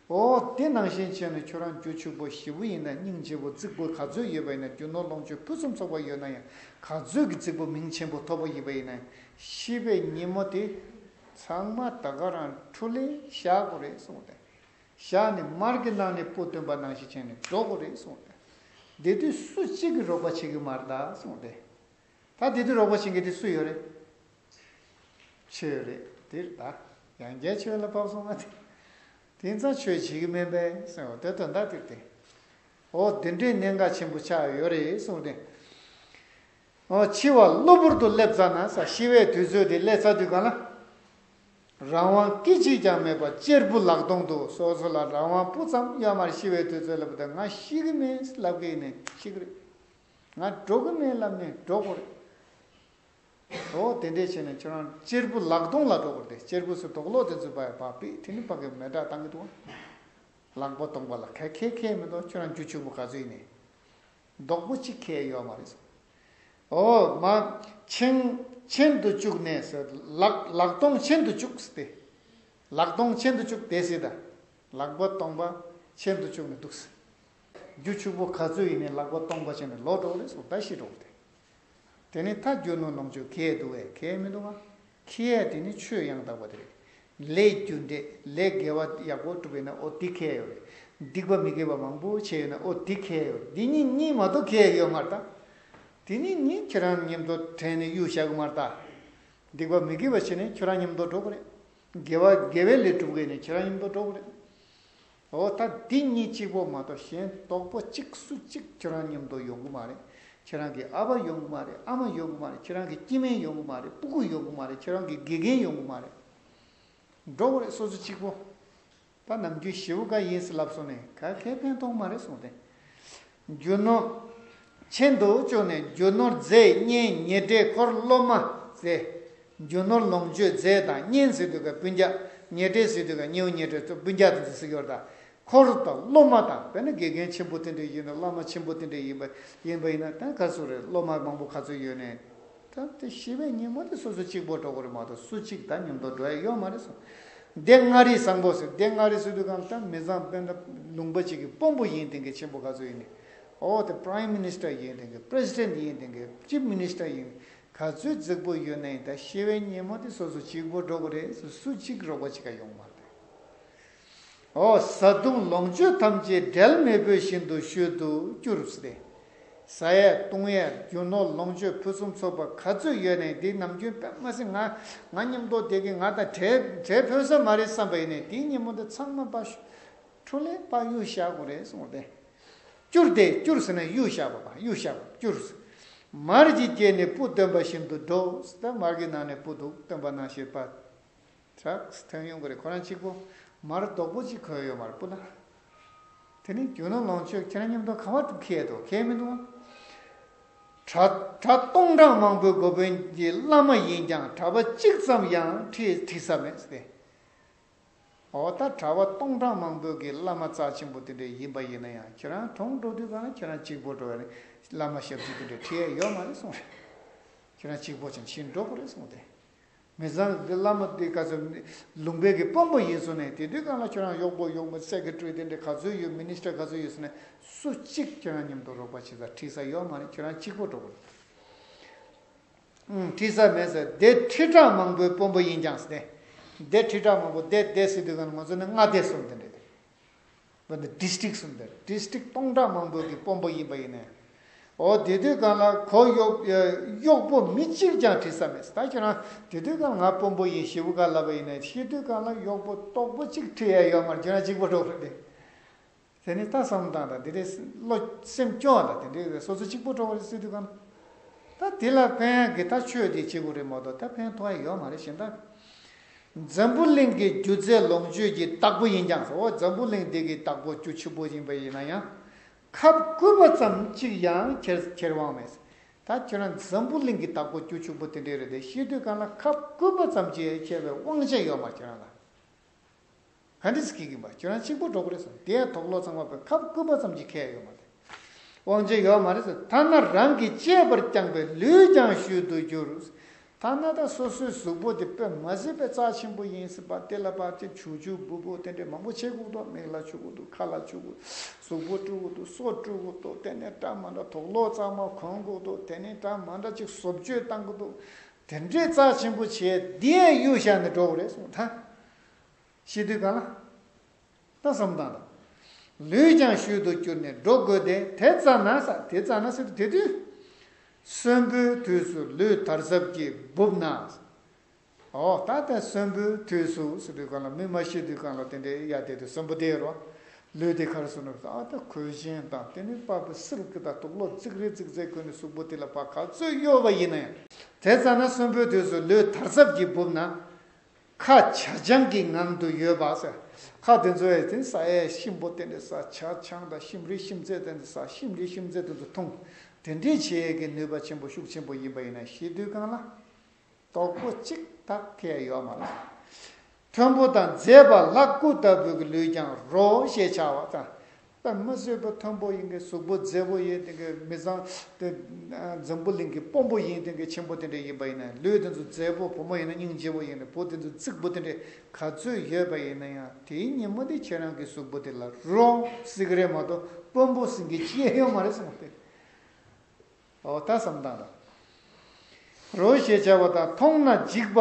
འོ་དེ་ནང་བཞིན་བྱས་ནས་ཁྱོད་རང་རྒྱུ་ཕྱུག་པོ་ཞེ་པོ་ཡིན་ན་སྙིང་རྗེ་པོ་རྫིག་པོ་ག་ཚོད་ཡོད་པ་ཡིན་ན་རྒྱུ་ནོར་ལོངས་སྤྱོད་ཕུན་སུམ་ཚོགས་པ་ཡོད་ན་ཡང་ག་ཚོད་ཀྱི་རྫིག་པོ་མིང་ཆེན་པོ་མཐོ་པོ་ཡིན་པ་ཡིན་ན་ཤི་བའི་ཉིན་མོ་དེ་ཚང་མ་ད་ག་རང་འཁྲུལ་ལེ་བཞག་དགོས་རེད་གསུངས་ཏེ། བཞག་ནས་མར་གྱི་ནང་ནས་སྤུ་བཏོན་པ་ནང་བཞིན་བྱས་ནས་འགྲོ་དགོས་རེད་གསུངས་ཏེ། དེ་དུས་སུ་གཅིག་གིས་རོགས་པ་བྱེད་ཀྱི་མ་རེད་ད་གསུངས་ཏེ། ད་དེ་དུས་རོགས་པ་བྱེད་མཁན་དེ་སུ་ཡོད་རེད། ཆོས་རེད་དེ་རེད་ད། ཡང་བསྐྱར་ཆོས་ལ་བབས་སོང་ང་དེ། དེང་སང་ཆོས་བྱེད་ཀྱི་མིན་པས་གསུངས་པ་དེ་དོན་དག་དེ་རེད་དེ། འོ་དེ་འདྲའི་གནད་འགག་ཆེན་པོ་ཆགས་ཡོད་རེད་གསུངས་ཏེ། འོ་འཆི་བ་གློ་བུར་དུ་སླེབས་ཚར་ན་ས་ཤི་བའི་དུས་ཚོད་དེ་སླེབས་ཚར་དུས་གང་ལ། རང་དབང་སྐད་ཅིག་ཀྱང་མེད་པར་གཅེར་བུ་ལག་སྟོང་དུ་སོ་སོ་ལ་རང་དབང་སྤུ་ཙམ་ཡོད་མ་རེད། ཤི་བའི་དུས་ཚོད་ལབ་པ་དང་ང་ཤི་གི་མེད་ལབ་གི་ནས་ཤི་གི་རེད། ང་འགྲོ་གི་མེད་ལབ་ནས་འགྲོ་དགོས་རེད། འོ་དེ་འདྲས་བྱས་ནས་ཁྱོད་རང་གཅེར་བུ་ལག་སྟོང་ལ་འགྲོ་དགོས་རེད་དེ། གཅེར་བུ་ཟེར་དོག་ལོག་དེ་ཚོ་བ་བག་ཕེབས་དེ་ནི་ཕ་གི་མེ་སྲེག་བཏང་གི་འདུག་ལག་པ་སྟོང་པ་ལ་ག་གེ་ཁེལ་མི་འདུག་ཁྱོད་རང་རྒྱུ་ཕྱུག་པོ་ག་ཚོད་ཡིན་ནས། རྡོག་པོ་གཅིག་ཁེལ་ཡོད་མ་རེད། འོ་མ། མཆན་མཆན་དུ་བཅུག་ནས་ཟེར། ལག་ལག་སྟོང་མཆན་དུ་བཅུག་ཟེར་ཏེ། ལག་སྟོང་མཆན་དུ་བཅུག་དེ་ཟེར་ད། ལག་པ་སྟོང་པ་མཆན་དུ་བཅུག་ནས་འདུག་ཟེར། རྒྱུ་ཕྱུག་པོ་ག་ཚོད་ཡིན་ནའི་ལག་པ་སྟོང་པ་བྱས་ནས་ལོག་འགྲོ་གི་རེད་གསུངས། ད་ཤི་འགྲོ་གི་རེད། དེ་ནས་ད་རྒྱུ་ནོར་ལོངས་སྤྱོད་ཁེལ་འདུག་བས་ཁེལ་མི་འདུག་ག་ཁེལ་ཡས་དེ་ནི་ཆོས་ཡང་དག་པ་དེ་རེད། ལས་རྒྱུ་འབྲས་ལས་དགེ་བ་ཡག་པོ་བསྒྲུབས་ཡོད་ན་ཨོ་དེ་ཁེལ་ཡོད་རེད། སྡིག་པ་མི་དགེ་བ་མང་པོ་བྱས་ཡོད་ན་ཨོ་དེ་ཁེལ་ཡོད་རེད། འདི་གཉིས་གཉིས་མ་གཏོགས་ཁེལ་ཡོད་མ་རེད་ད། དེ་གཉིས་གཉིས་ཁྱེད་རང་མཉམ་དུ་དྲན་ནས་གཡུག་བཞག་གི་མ་རེད་ད། སྡིག་པ་མི་དགེ་བ་བྱས་ནས་ཁྱེད་རང་མཉམ་དུ་འགྲོ་གི་རེད། དགེ་བ་དགེ་བའི་ལས་སྒྲུབ་དགོས་ནས་ཁྱེད་རང་མཉམ་དུ་འགྲོ་གི་རེད། འོ་ད་འདི་གཉིས་གཅིག་པོ་མ་གཏོགས་གཞན་རྡོག་པོ་གཅིག་སུ་གཅིག་ཁྱོད་རང་མཉམ་དུ་ཡོང་གི་མ་རེད། ཁྱེད་རང་གི་ཨ་ཕ་ཡོང་གི་མ་རེད། ཨ་མ་ཡོང་གི་མ་རེད། ཁྱེད་རང་གི་སྐྱེ་དམན་ཡོང་གི་མ་རེད། སྤུ་གུ་ཡོང་གི་མ་རེད། ཁྱེད་རང་གི་དགེ་རྒན་ཡོང་གི་མ་རེད། འགྲོ་གི་རེད་སོ་སོ་གཅིག་པོ། ད་ནམ་རྒྱུན་ཞེ་པོ་ག་ཡིན་ཟེར་ལབ་སོང་ནས་ག་གེ་ཕན་ཐོགས་མ་རེད་གསུངས་ཏེ། རྒྱུ་ནོར་མཆན་དུ་བཅུག་ནས་རྒྱུ་ནོར་རྫས་གཉེན་ཉེ་འབྲེལ་འཁོར་སློབ་མ་ཟེར། རྒྱུ་ནོར་ལོངས་སྤྱོད་རྫས་དང་གཉེན་ཟེར་དུས་ཀ་སྤུན་ཀྱག་ཉེ་འབྲེལ་ཟེར་དུས་ཀ་ཉེ་བོ་ཉེ་འབྲེལ་ཚོ་སྤུན་ཀྱག་དེ་ཚོ་ཟེར་གྱི་ཡོད་རེད་ད། འཁོར་དང་སློབ་མ་དང་དཔེར་ན་དགེ་རྒན་ཆེན་པོ་དེ་འདྲ་ཡིན་ན་བླ་མ་ཆེན་པོ་དེ་འདྲ་ཡིན་པ་ཡིན་པ་ཡིན་ན་ད་ག་ཚོད་རེད། སློབ་མ་མང་པོ་ག་ཚོད་ཡོད་ནས་ད་ ད་དེ་ཤི་བའི་ཉིན་མོ་དེ་སོ་སོ་གཅིག་པོ་འགྲོ་གི་རེད་མ་གཏོགས་སུ་གཅིག་ད་མཉམ་དུ་འགྲོ་ཡ་ཡོད་མ་རེད་སོང་། སྡེ་ལྔ་རིག་བཟང་པོ་ཟེར། སྡེ་ལྔ་རིག་ཟེར་དུས་གང་ལྟར་མི་བཟང་དཔེར་ན་ལུང་པ་གཅིག་གི་དཔོན་པོ་ཡིན་དེ་གའི་ཆེན་པོ་ག་ཚོད་ཡིན་ནི། ཨོ་དེ་Prime Minister་ཡིན་དེ་གའི་President་ཡིན་དེ་གའི་Chief Minister་ཡིན་ག་ཚོད་རྫིག་པོ་ཡོད་ནའི་ད་ཤི་བའི་ཉིན་མོ་དེ་སོ་སོ་གཅིག་པོ་འགྲོ་གི་རེད་སུ་གཅིག་རོགས་པ་གཅིག་ག་ཡོང་མ་རེད། ཨོ་བཟའ་བཏུང་ལོངས་སྤྱོད་ཐམས་ཅད་འབྲལ་མེད་པའི་བཞིན་དུ་ཤུལ་དུ་བསྐྱུར་ཟེར་ཏེ། བཟའ་ཡས་བཏུང་ཡས་རྒྱུ་ནོར་ལོངས་སྤྱོད་ཕུན་སུམ་ཚོགས་པ་ག་ཚོད་ཡོད་ནའི་འདི་ནམ་རྒྱུན་དཔེ་མ་སྲིད་ང་ང་མཉམ་དུ་བསྡད་ཀྱི་ང་དང་བྲལ་བྲལ་ཕོད་ས་མ་རེད་བསམ་པ་ཡིན་ནའི་དེའི་ཉིན་མོ་འདི་ཚང་མ་པ་ཤོ་འཕྲོ་ལས་པ་གཡུག་བཞག་དགོས་རེད་གསུངས་ཏེ། བསྐྱུར་ཏེ་བསྐྱུར་ཟེར་ན་གཡུག་བཞག་པ་པ་གཡུག་བཞག་པ་བསྐྱུར། མར་གྱི་རྗེས་ནས་སྤུ་བཏོན་པ་བཞིན་དུ་འགྲོ་ཟེར་ད་མར་གྱི་ནང་ནས་སྤུ་འདུག་བཏོན་པ་ནང་བཞིན་པ། ཁྲག་ཐོན་ཡོང་གི་རེད། ཁོ་རང་གཅིག་པོ་མར་རྡོག་པོ་གཅིག་གོན་ཡོད་མ་རེད་སྤུ་ལ། དེ་ནི་རྒྱུ་ནོར་ལོངས་སྤྱོད་ཁྱེད་རང་མཉམ་དུ་ག་བ་འཁྱེར་འདུག་ཁྱེར་མི་འདུག་གྲྭ་གྲྭ་སྟོང་ཕྲག་མང་པོའི་འགོ་དཔོན་གྱི་བླ་མ་ཡིན་ཀྱང་གྲྭ་པ་གཅིག་ཙམ་ཡང་ཁྲིད་ཁྲིད་ས་མེད་ཟེར་ཏེ། འོ་ད་གྲྭ་པ་སྟོང་ཕྲག་མང་པོའི་གི་བླ་མ་རྩ་ཆེན་པོ་དེ་འདྲ་ཡིན་པ་ཡིན་ན་ཡང་ཁྱེད་རང་གྲོངས་འགྲོ་དུས་གང་ན་ཁྱེད་རང་གཅིག་པོ་འགྲོ་བ་རེད། བླ་མ་ཞབས་ཕྱི་དེ་འདྲ་ཁྲིད་ཡ་ཡོད་མ་རེད་གསུངས་རེད། ཁྱེད་རང་གཅིག་པོ་ཅན་ཕྱིན་འགྲོ་དགོས་རེད་གསུངས་ཏེ། མི་ཚང་གི་བླ་མ་དེ་ག་ཚོད་ལུང་པའི་གི་དཔོན་པོ་ཡིན་སོང་ནས་དེ་དུས་གང་ལ་ཁྱོད་རང་གཡོག་པོ་གཡོག་མོ་སེ་ཀེ་ཊི་རི་དེ་འདྲ་ག་ཚོད་ཡོད་མི་ནི་སི་ཊར་ག་ཚོད་ཡོད་སོང་ནས་སུ་གཅིག་ཁྱོད་རང་མཉམ་དུ་རོགས་པ་བྱེད་ས་ཁྲིད་ས་ཡོད་མ་རེད། ཁྱོད་རང་གཅིག་པོ་འགྲོ་དགོས་རེད། ཁྲིད་ས་མེད་ཟེར་སྡེ་ཁྲི་ཕྲག་མང་པོའི་དཔོན་པོ་ཡིན་ཀྱང་ཟེར་ཏེ། སྡེ་ཁྲི་ཕྲག་མང་པོ་སྡེ་སྡེ་ཟེར་དུས་གང་ལ་ང་ཚོ་ནི་མངའ་སྡེ་གསུམ་དེ་འདྲ་རེད། འདི་ཌི་སི་ཊིག་གསུམ་དེ་ཌི་སི་ཊིག་སྟོང་ཕྲག་མང་པོའི་གི་དཔོན་པོ་ཡིན་པ་ཡིན་ནའི། འོ་དེ་དུས་གང་ལ་ཁོ་གཡོག་གཡོག་པོ་མི་གཅིག་ཀྱང་ཁྲིད་ས་མེད། ད་ཁྱོད་རང་དེ་དུས་གང་ང་དཔོན་པོ་ཡིན་ཞེ་པོ་ག་ལབ་པ་ཡིན་ནའི་ཤི་དུས་གང་ལ་གཡོག་པོ་ལྟོགས་པོ་གཅིག་ཁྲིད་ཡ་ཡོད་མ་རེད། ཁྱོད་རང་གཅིག་པོ་འགྲོ་དགོས་རེད། དེ་ནི་ད་བསམ་བཏང་དང་དེ་འདྲའི་བློ་སེམས་སྐྱོ་བ་དང་དེ་འདྲའི་སོ་སོ་གཅིག་པོ་འགྲོ་བ་རེད་ཟེར་དུས་གང་ལ། ད་དེ་ལ་ཕན་ཡག་གི་ད་ཆོས་དེ་བྱེད་དགོས་རེད་མ་གཏོགས་ད་ཕན་ཐོགས་ཡ་ཡོད་མ་རེད་གཞན་དག་འཛམ་བུ་གླིང་གི་སྒྱུ་རྩལ་ལོངས་སྤྱོད་ཀྱི་བདག་པོ་ཡིན་ཀྱང་ཟེར། འོ་འཛམ་བུ་གླིང་འདི་གི་བདག་པོ་རྒྱུ་ཆེན་པོ་ཡིན་པ་ཡིན་ན་ཡང་། ཁབ་སྐུད་པ་ཙམ་གཅིག་ཡང་ཁྱེར་ཁྱེར་དབང་མེད། ད་ཁྱོད་རང་འཛམ་བུ་གླིང་གི་བདག་པོ་རྒྱུ་ཆེན་པོ་དེ་འདྲས་རེད་དེ་ཤི་དུས་གང་ལ་ཁབ་སྐུད་པ་ཙམ་གཅིག་ཁྱེར་བའི་དབང་ཆ་ཡོད་མ་རེད་ཁྱོད་རང་ལ། ག་འདྲ་ཟེར་གྱི་ཡིན་པ་ཁྱོད་རང་གཅིག་པུ་འགྲོ་གི་རེད་ཟེར། དེ་ཡང་དོགས་སློང་ཚང་མ་བས་ཁབ་སྐུད་པ་ཙམ་གྱིས་ཁེལ་ཡོད་མ་རེད། དབང་ཆ་ཡོད་མ་རེད་ཟེར། ཐ་ན་རང་གིས་གཅེས་པར་བསྐྱངས་པའི་ལུས་ཀྱང་ཤུལ་དུ་གྱུར། ཐ་ན་ད་སོ་སོའི་གཟུགས་པོ་དེ་དཔེ་མ་སྲིད་པའི་རྩ་ཆེན་པོ་ཡིན་ཟེར་བ་དེ་ལ་ཕར་ཅིག་ཆུ་ཆུ་འབུ་འབུ་དེ་འདྲས་མང་པོ་བྱེད་དགོས་འདུག་མིག་ལ་བྱུག་དགོས་འདུག་ཁ་ལ་བྱུག་དགོས། གཟུགས་པོ་བཀྲུ་དགོས་འདུག་སོ་བཀྲུ་དགོས་འདུག་དེ་ནས་འདྲ་མི་འདྲ་དུག་སློག་གཙང་མ་གོན་དགོས་འདུག་དེ་ནས་འདྲ་མི་འདྲ་ཅིག་བཟོ་བཅོས་བཏང་དགོས་འདུག་དེ་འདྲས་རྩ་ཆེན་པོ་བྱས་དེ་ཡང་གཡུག་བཞག་ནས་འགྲོ་དགོས་རེད་གསུངས་ད། ཤི་དུས་གང་ལ། ད་བསམ་བཏང་དང་། ལུས་ཀྱང་ཤུལ་དུ་བསྐྱུར་ནས་འགྲོ་དགོས་ཏེ་དེ་ཙ་ན་ས་དེ་ཙ་ན་ཟེར་དུས་དེ་དུས། གསོན་པོའི་དུས་སུ་ལུས་དར་ཟབ་ཀྱིས་སྦུབས་ན། ཨོ་ད་ལྟ་གསོན་པོའི་དུས་སུ་ཟེར་དུས་གང་ལ་མི་མ་ཤི་དུས་གང་ལ་དེ་འདྲའི་ཡ་དེ་དུས་གསོན་པོ་དེ་རོ། ལུས་དེ་ཁར་སོང་ནས་ཨ་ད་གོས་ཆེན་དང་དེ་ནི་པགས་པའི་སིལ་གྱི་དང་དུག་སློག་ཙིག་རེ་ཙིག་ཙེ་གོན་ནས་གཟུགས་པོ་དེ་ལ་ཕར་ག་ཚོད་གཡོ་བ་ཡིན་ན་ཡང་། དེ་ཙ་ན་གསོན་པོའི་དུས་སུ་ལུས་དར་ཟབ་ཀྱིས་སྦུབས་ན། ཁ་བྱ་ཆང་གི་ངང་དུ་ཡོད་པ་ཟེར། ཁ་དེ་ཚོ་ཡས་དེ་ཟ་ཡས་གཤིན་པོ་དེ་འདྲས་ཟ་བྱ་ཆང་དང་ཤིང་རིགས་ཤིང་རྩི་དེ་འདྲས་ཟ་ཤིང་རིགས་ཤིང་རྩི་དེ་ཚོ་འཐུང་། དེ་འདྲས་བྱེད་ཡས་ཀྱི་ནུས་པ་ཆེན་པོ་ཤུགས་ཆེན་པོ་ཡིན་པ་ཡིན་ན་ཤི་དུས་གང་ལ། དོག་པོ་གཅིག་དག་ཁེལ་ཡོད་མ་རེད། མཐོན་པོ་དང་མཛེས་པ་ལྷ་སྐུ་ལྟ་བུའི་ལུས་ཀྱང་རོ་ཞེས་བྱ་བ་དང་། དཔེ་མི་སྲིད་པ་མཐོན་པོ་ཡིན་གྱི་གཟུགས་པོ་མཛེས་པོ་ཡིན་དེ་གའི་མི་ཚང་དེ་འཛམ་བུ་གླིང་གི་དཔོན་པོ་ཡིན་དེ་གའི་ཆེན་པོ་དེ་འདྲ་ཡིན་པ་ཡིན་ན་ལུས་དེ་ཚོ་མཛེས་པོ་བུ་མོ་ཡིན་ན་སྙིང་རྗེ་པོ་ཡིན་ན་བུ་དེ་ཚོ་རྫིག་པོ་དེ་འདྲ་ག་ཚོད་ཡོད་པ་ཡིན་ན་ཡང་དེའི་ཉིན་མོ་དེ་ཁྱེད་རང་གི་གཟུགས་པོ་དེ་ལ་རོ་ཟེར་གི་རེད་མ་གཏོགས་དཔོན་པོ་ཟེར་གི་ཅི་ཡང་ཡོད་མ་རེད་གསུངས་ཏེ། ཨོ་ད་བསམ་བཏང་དང་། རོ་ཞེས་བྱ་བ་དང་མཐོང་ན་འཇིགས་པ།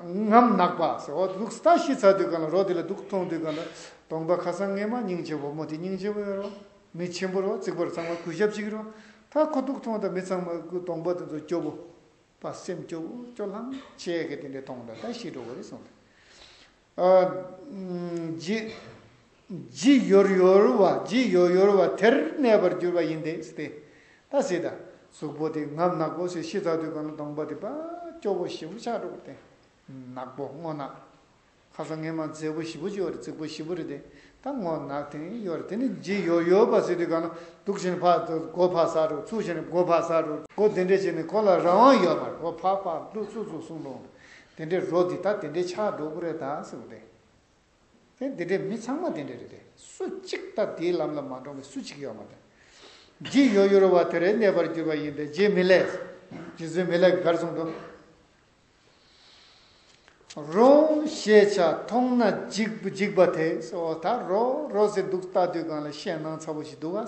ངམ་ནག་པ་ཟེར། འོ་འདུག་ད་ཤི་ཚར་དུས་གང་ལ་རོ་དེ་ལ་འདུག་མཐོང་དུས་གང་ལ་གདོང་པ་ཁ་སང་ངས་མ་སྙིང་རྗེ་བོ་མོ་དེ་སྙིང་རྗེ་བོ་ཡོད་རོ། མི་ཆེན་པོ་རོ་རྫིག་པོ་རོ་ཚང་མ་གུས་ཞབས་བྱེད་ཀྱི་རོ། ད་ཁོ་འདུག་མཐོང་དང་མི་ཚང་མ་གདོང་པ་དེ་ཚོ་སྐྱོ་བོ། པ་སེམས་སྐྱོ་བོ་སྐྱོ་ལྷང་ཆེ་གི་དེ་འདྲའི་མཐོང་དང་ད་ཤི་འགྲོ་བ་རེད་གསུངས་ཏེ། ཨ། ལྗི། ལྗི་ཡོར་ཡོར་བ་ལྗི་ཡོར་ཡོར་བ་དེར་གནས་པར་འགྱུར་བ་ཡིན་ཏེ་སྟེ། ད་སྲིད་ད། གཟུགས་པོ་དེ་ངམ་ནག་པོ་ཞིག་ཤི་ཚར་དུས་གང་ལ་གདོང་པ་དེ་པ་སྐྱོ་བོ་ཞེ་པོ་ཆགས་འགྲོ་གི་སྟེ། ནག་པོ་སྔོ་ནག་ཁ་སང་ངས་མ་མཛེས་པོ་ཞེ་པོ་ཅིག་ཡོད་རེད་རྫིག་པོ་ཞེ་པོ་རེད་དེ། ད་སྔོ་ནག་དེ་ཡོད་རེད་དེ་ནི་ལྗི་ཡོར་ཡོར་བ་ཟེར་དུས་གང་ལ་འདུག་བྱས་ནས་ཕར་མགོ་ཕར་ཟ་འགྲོ་ཚུགས་བྱས་ནས་མགོ་ཕར་ཟ་འགྲོ་མགོ་དེ་འདྲས་བྱས་ནས་ཁོ་ལ་རང་དབང་ཡོད་མ་རེད་ཁོ་ཕར་ཕར་འདུག་ཚུགས་ཚུགས་གསུང་འགྲོ། དེ་འདྲའི་རོ་འདི་ད་དེ་འདྲའི་ཆགས་འགྲོ་གི་རེད་ད་ཟེར་བ་རེད། དེ་འདི་འདྲའི་མི་ཚང་མ་དེ་འདྲ་རེད་དེ། སུ་གཅིག་ད་དེའི་ལམ་ལ་མ་འགྲོ་བའི་སུ་གཅིག་ཡོད་མ་རེད། ལྗི་ཡོར་ཡོར་བ་དེར་གནས་པར་འགྱུར་བ་ཡིན་ཏེ་ལྗི་མི་ལས། རྗེ་བཙུན་མི་ལས་གར་གསུངས་འདུག་རོ་ཞེས་བྱ་མཐོང་ན་འཇིགས་འཇིགས་པ་དེ། ཨོ་ད་རོ་རོ་ཟེར་འདུག་ལྟ་དུས་གང་ལ་ཞེད་སྣང་ཚ་པོ་ཞིག་འདུག་ག་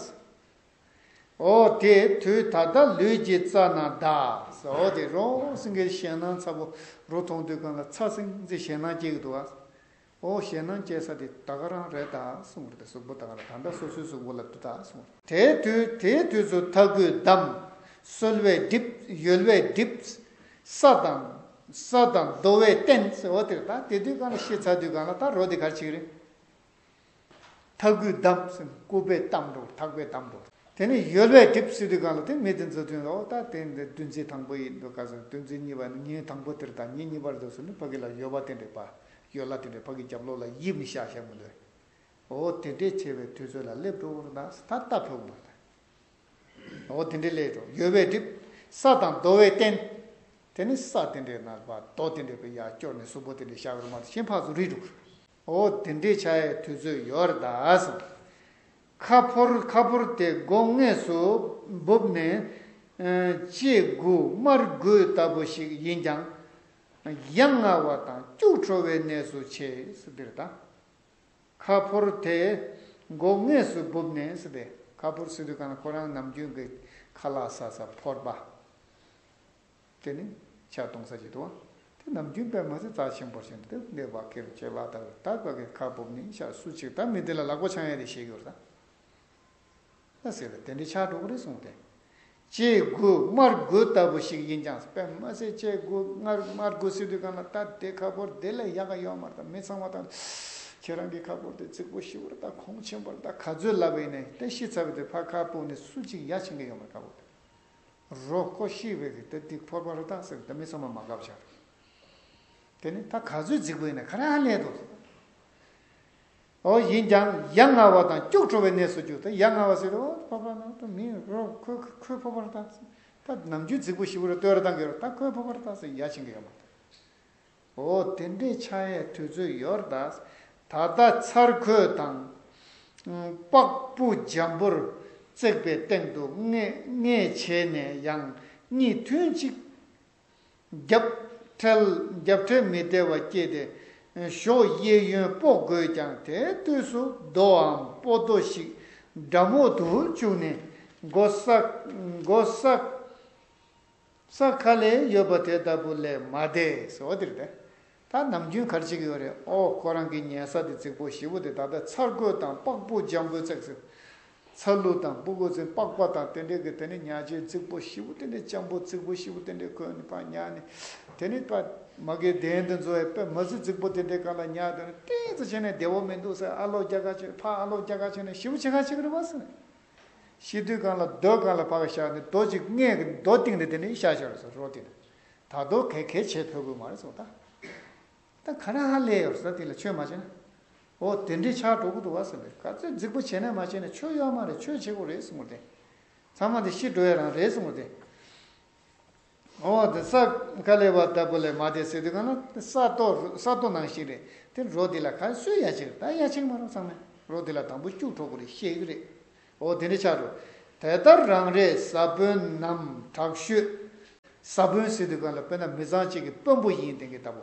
ཨོ་དེ་དུས་ད་ལྟ་ལུས་ཀྱི་རྩ་ན་གདའ། ཨོ་དེ་རོ་སེང་གེ་ཞེད་སྣང་ཚ་པོ་རོ་མཐོང་དུས་གང་ལ་ཚ་སིང་སིང་ཞེད་སྣང་སྐྱེ་གི་འདུག་ག་ཨོ་ཞེད་སྣང་སྐྱེ་ས་དེ་ད་ག་རང་རེད་ད་གསུངས་རེད། གཟུགས་པོ་ད་ག་རང་ད་ལྟ་སོ་སོའི་གཟུགས་པོ་ལ་འདུག་ད་གསུངས་རེད། དེའི་དུས་དེའི་དུས་སུ་ཐ་གུས་བསྡམས། གསོལ་བས་བསྒྲིབས། ཡོལ་བས་བསྒྲིབས། ས་དང་ས་དང་རྡོ་བས་བསྟན། ཨོ་དེ་ད་དེ་དུས་གང་ལ་ཤི་ཚར་དུས་གང་ལ་ད་རོ་དེ་གར་ཆིག་རེད། ཐ་གུས་བསྡམས་ཟེར་སྐུ་པས་བསྡམས་འགྲོ། ཐག་པས་བསྡམས་འགྲོ། དེ་ནས་ཡོལ་བས་བསྒྲིབས་ཟེར་དུས་གང་ལ་དེ་མི་དེ་ཚོ་དོན་ལ་ཨོ་ད་དེ་འདི་བདུན་ཚིགས་དང་པོ་ཡིན་འདུག་ག་ཟེར། བདུན་ཚིགས་གཉིས་པ་ནི་ཉིན་དང་པོ་དེར་དང་ཉིན་གཉིས་པར་འདུག་ཟེར་ནས་ཕ་གི་ལ་ཡོལ་བ་དེ་འདྲས་པ། ཡོལ་བ་དེ་འདྲས་ཕ་གི་རྒྱབ་ལོགས་ལ་ཡིབ་ནས་བཞག་བཞག་མི་འདུག་ཨོ་དེ་འདྲས་བྱས་པའི་དུས་ཚོད་ལ་སླེབས་འགྲོ་བར་ད་ད་ལྟ་ཕོག་མ་ད། ཨོ་དེ་འདྲས་སླེབས་འགྲོ། ཡོལ་བས་བསྒྲིབས། ས་དང་རྡོ་བས་བསྟན། དེ་ནི་ས་དེ་འདྲས་ན་པ་རྡོ་དེ་འདྲས་པའི་ཡར་སྐྱོར་ནས་གཟུགས་པོ་དེ་འདྲས་བཞག་རུ་མ་ད་ཤན་ཕག་ཚོ་རིལ་འགྲོ། ཨོ་དེ་འདྲས་བྱ་ཡའི་དུས་ཚོད་ཡོལ་ད་ཟེར། ཁ་ཕོར་ཁ་ཕོར་དེ་སྒོ་ལྔས་སུ་སྦུབས་ནས། ལྕེ་དགུ་དམར་དགུ་ལྟ་བུ་ཞིག་ཡིན་ཀྱང་། ཡ་ང་བ་དང་སྐྱུག་བྲོ་བའི་གནས་སུ་མཆེད་ཟེར་འདིར་ད། ཁ་ཕོར་དེ་སྒོ་ལྔས་སུ་སྦུབས་ནས་ཟེར་ཏེ། ཁ་ཕོར་ཟེར་དུས་གང་ལ་ཁོ་རང་ནམ་རྒྱུན་གྱི་ཁ་ལག་ཟ་ས་ཕོར་པ། དེ་ནི་ཕྱག་གཏོང་ས་ཅིག་འདུག་བ། དེ་ནམ་རྒྱུན་པས་མ་ཟད་རྩ་ཆེན་པོར་བྱས་ནས་དེ་འདས་པ་ཁེར་བཅས་ལ་དག་ད་ག་གི་ཁ་སྦུབ་ནི་ཤ་སུ་ཅིག་ད་མི་འདི་ལ་ལག་པ་འཆང་ཡ་དེ་ཤེས་ཡོད་ད། ད་ཟེར་ད་དེ་འདྲའི་ཆགས་འགྲོ་གི་རེད་གསུངས་ཏེ། ལྕེ་དགུ་དམར་དགུ་ལྟ་བུ་ཞིག་ཡིན་ཀྱང་དཔེ་མ་ཟད་ལྕེ་དགུ་དམར་དམར་དགུ་ཟེར་དུས་གང་ལ་ད་དེ་ཁ་ཕོར་དེ་ལས་ཡག་ག་ཡོད་མ་རེད། ད་མི་ཚང་མ་ད་ཁྱེད་རང་གི་ཁ་ཕོར་དེ་རྫིག་པོ་ཞེ་པོ་རེད། ད་གོང་ཆེན་པོ་རེད། ད་ག་ཚོད་ལབ་པ་ཡིན་ནའི་དེ་ཤི་ཚར་བའི་དུས་ཕར་ཁ་སྦུབ་ནས་སུ་ཅིག་ཡ་ཆེན་གི་ཡོད་མ་རེད་ཁ་ཕོར་དེ། རོ་ཁོ་ཤི་བའི་གི་དེ་ཏིག་ཕོར་པ་རུ་བཏགས་ཟེར་ད་མི་ཚང་མ་མ་དགའ་བྱ། དེ་ནི་ད་ག་ཚོད་རྫིག་པོ་ཡིན་ན་ག་རེ་ཧ་ལས་འདུག་ཨོ་ཡིན་ཀྱང་ཡ་ང་བ་དང་སྐྱུག་བྲོ་བའི་གནས་སུ་གྱུར་ཏེ། ཡ་ང་བ་ཟེར་དུས་ཨོ་ཕོར་པ་ནང་དུ་མི་རོ་ཁོ་ཁོའི་ཕོར་པ་རུ་བཏགས་ད་ནམ་རྒྱུན་རྫིག་པོ་ཞེ་པོ་རུ་ལྟོས་ར་བཏང་གི་རོ་ད་ཁོའི་ཕོར་པ་རུ་བཏགས་ཟེར་ཡ་ཆེན་གི་ཡོད་མ་རེད། ཨོ་དེ་འདྲའི་ཆགས་ཡས་དུས་ཚོད་ཡོལ་ད། ད་ལྟ་ཚར་ཁོས་དང་། པགས་པུ་འཇམ་པོར་བརྩེགས་པའི་སྟེང་དུ་མངལ་མངལ་བྱས་ནས་ཡང་གཉིད་ཐུན་གཅིག་རྒྱབ་ཁྲལ་རྒྱབ་ཁྲལ་མི་བདེ་བ་སྐྱེས་ཏེ། གཞོགས་གཡས་གཡོན་སྤོ་དགོས་ཀྱང་དེའི་དུས་སུ་རྡོའམ་སྤོ་རྡོ་ཞིག་དགྲ་མོ་དུ་བཅུག་ནས་མགོ་ས་མགོ་ས། ས་ཁ་ལས་ཡོད་པ་དེ་ལྟ་བུ་ལས་མ་འདས་ཟེར་བ་དེ་རེད་དེ། ད་ནམ་རྒྱུན་ག་རེ་བྱེད་ཀྱི་ཡོད་རེད། ཨོ་ཁོ་རང་གི་ཉལ་ས་དེ་རྫིག་པོ་ཞེ་པོ་དེ་ད་ལྟ་ཚར་གོས་དང་པགས་པུ་འཇམ་པོའི་བརྩེགས་ཟེར། ཚ་ལུ་དང་སྤུ་གུ་ཚོའི་པགས་པ་དང་དེ་འདྲའི་གི་དེ་ནི་ཉལ་ཆས་རྫིག་པོ་ཞེ་པོ་དེ་འདྲའི་འཇམ་པོ་རྫིག་པོ་ཞེ་པོ་དེ་འདྲའི་གོན་ནས་ཕར་ཉལ་ནས། དེ་ནི་ཕར་མ་གི་གདན་དེ་ཚོ་ཡང་དཔེ་མ་སྲིད་རྫིག་པོ་དེ་འདྲའི་སྒང་ལ་ཉལ་དེ་ནི་ཏིང་ཙི་བྱས་ནས་བདེ་བོ་མི་འདུག་ཟེར་ཨ་ལོ་རྒྱ་གར་ཆེ་ཕར་ཨ་ལོ་རྒྱ་གར་ཆེ་ནས་ཞེ་པོ་བྱེད་ག་བྱེད་ཀྱི་རེད་པ་ཟེར། ཤི་དུས་སྒང་ལ་རྡོའི་སྒང་ལ་ཕར་བཞག་ནས་རྡོ་གཅིག་མངལ་གྱི་རྡོ་བཏིང་ནས་དེ་ནས་བཞག་བཞག་རེད་ཟེར་རོ་དེ་ནས། ད་རྡོ་གས་གས་བྱས་ཕོད་དགོས་མ་རེད་ཟེར་ད། ད་ག་རེ་ཧ་ལས་ཡོད་ཟེར་དེ་ལ་ཆོས་མ་བྱས་ན། འོ་དེ་འདྲའི་ཆགས་འགྲོ་གི་འདུག་བ་ཟེར་ནས་ག་ཚོད་རྫིག་པོ་བྱས་ན་མ་བྱས་ན་ཆོས་ཡོད་མ་རེད། ཆོས་བྱེད་དགོས་རེད་གསུངས་པ་དེ། ཚང་མ་དེ་ཤི་འགྲོ་ཡ་རང་རེད་གསུངས་པ་དེ། འོ་དེ་ས་ཁ་ལས་བ་ལྟ་བུ་ལས་མ་འདས་ཟེར་དུས་གང་ན་ས་རྡོ་ས་རྡོ་ནང་བཞིན་རེད། དེ་རོ་འདི་ལ་ག་སུས་ཡ་ཆེ་ད་ཡ་ཆེ་མ་རོ་ཚང་མས་རོ་འདི་ལ་དང་པོ་སྐྱུག་བྲོ་དགོས་རེད་ཤེས་ཀྱི་རེད། འོ་དེ་འདྲ་ཆགས་འགྲོ། དེ་ལྟར་རང་རེའི་ས་བོན་ནམ་དྲག་ཤོས། ས་བོན་ཟེར་དུས་གང་ལ་དཔེར་ན་མི་ཚང་གཅིག་གི་དཔོན་པོ་ཡིན་དེ་གི་ལྟ་བུ།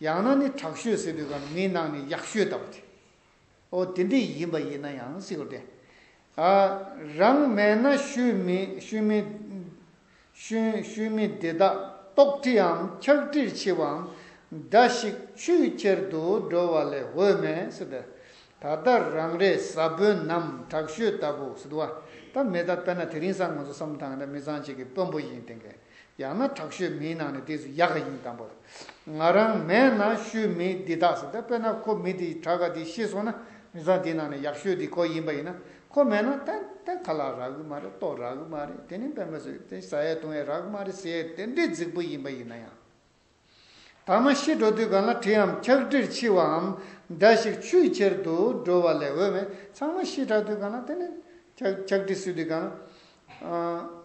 ཡང་ན་ནི་དྲག་ཤོས་ཟེར་དུས་གང་ལ་མིའི་ནང་ནས་ཡག་ཤོས་ལྟ་བུ་དེ། ཨོ་དེ་འདྲ་ཡིན་པ་ཡིན་ན་ཡང་ཟེར་བ་དེ། ཨ། རང་མེད་ན་ཤུལ་མི་ཤུལ་མི་ཤུལ་ཤུལ་མི་འདི་དག་ལྟོགས་གྲིའམ་འཁྱགས་གྲིར་འཆི་བའམ་འདྲ་ཞིག་ཆུས་ཁྱེར་དུ་འགྲོ་བ་ལས་འོས་མེད་ཟེར་ཏེ། ད་ལྟ་རང་རེའི་ས་བོན་ནམ་དྲག་ཤོས་ལྟ་བུ་ཟེར་དུས་བ། ད་མི་ད་དཔེར་ན་དེ་རིང་སང་ང་ཚོ་བསམ་བཏང་ན་མི་ཚང་གཅིག་གི་དཔོན་པོ་ཡིན་དེ་གས། ཡང་ན་དྲག་ཤོས་མིའི་ནང་ནས་དེ་ཚོ་ཡག་ག་ཡིན་དང་པོ། ང་རང་མེད་ན་ཤུལ་མི་འདི་དག་ཟེར་ད་དཔེར་ན་ཁོ་མི་འདི་དྲག་ག་འདི་ཤི་སོང་ན་མི་ཚང་འདི་ནང་ནས་ཡག་ཤོས་འདི་ཁོ་ཡིན་པ་ཡིན་ན་ཁོ་མེད་ན་ད་ད་ཁ་ལག་རག་གི་མ་རེད། ལྟོ་རག་གི་མ་རེད། དེ་ནི་དཔེ་མ་ཟེར་དེ་ཟ་ཡས་བཏུང་ཡས་རག་གི་མ་རེད་ཟེར་ཡས་དེ་འདྲའི་རྫིག་པོ་ཡིན་པ་ཡིན་ན་ཡང་། ད་མ་ཤི་འགྲོ་དུས་གང་ལ་གྲིའམ་འཁྱགས་གྲིར་འཆི་བའམ་འདྲ་ཞིག་ཆུས་ཁྱེར་དུ་འགྲོ་བ་ལས་འོས་མེད། ཚང་མ་ཤི་དྲག་དུས་གང་ལ་དེ་ནི་འཁྱགས་འཁྱགས་གྲི་ཟེར་དུས་གང་ལ།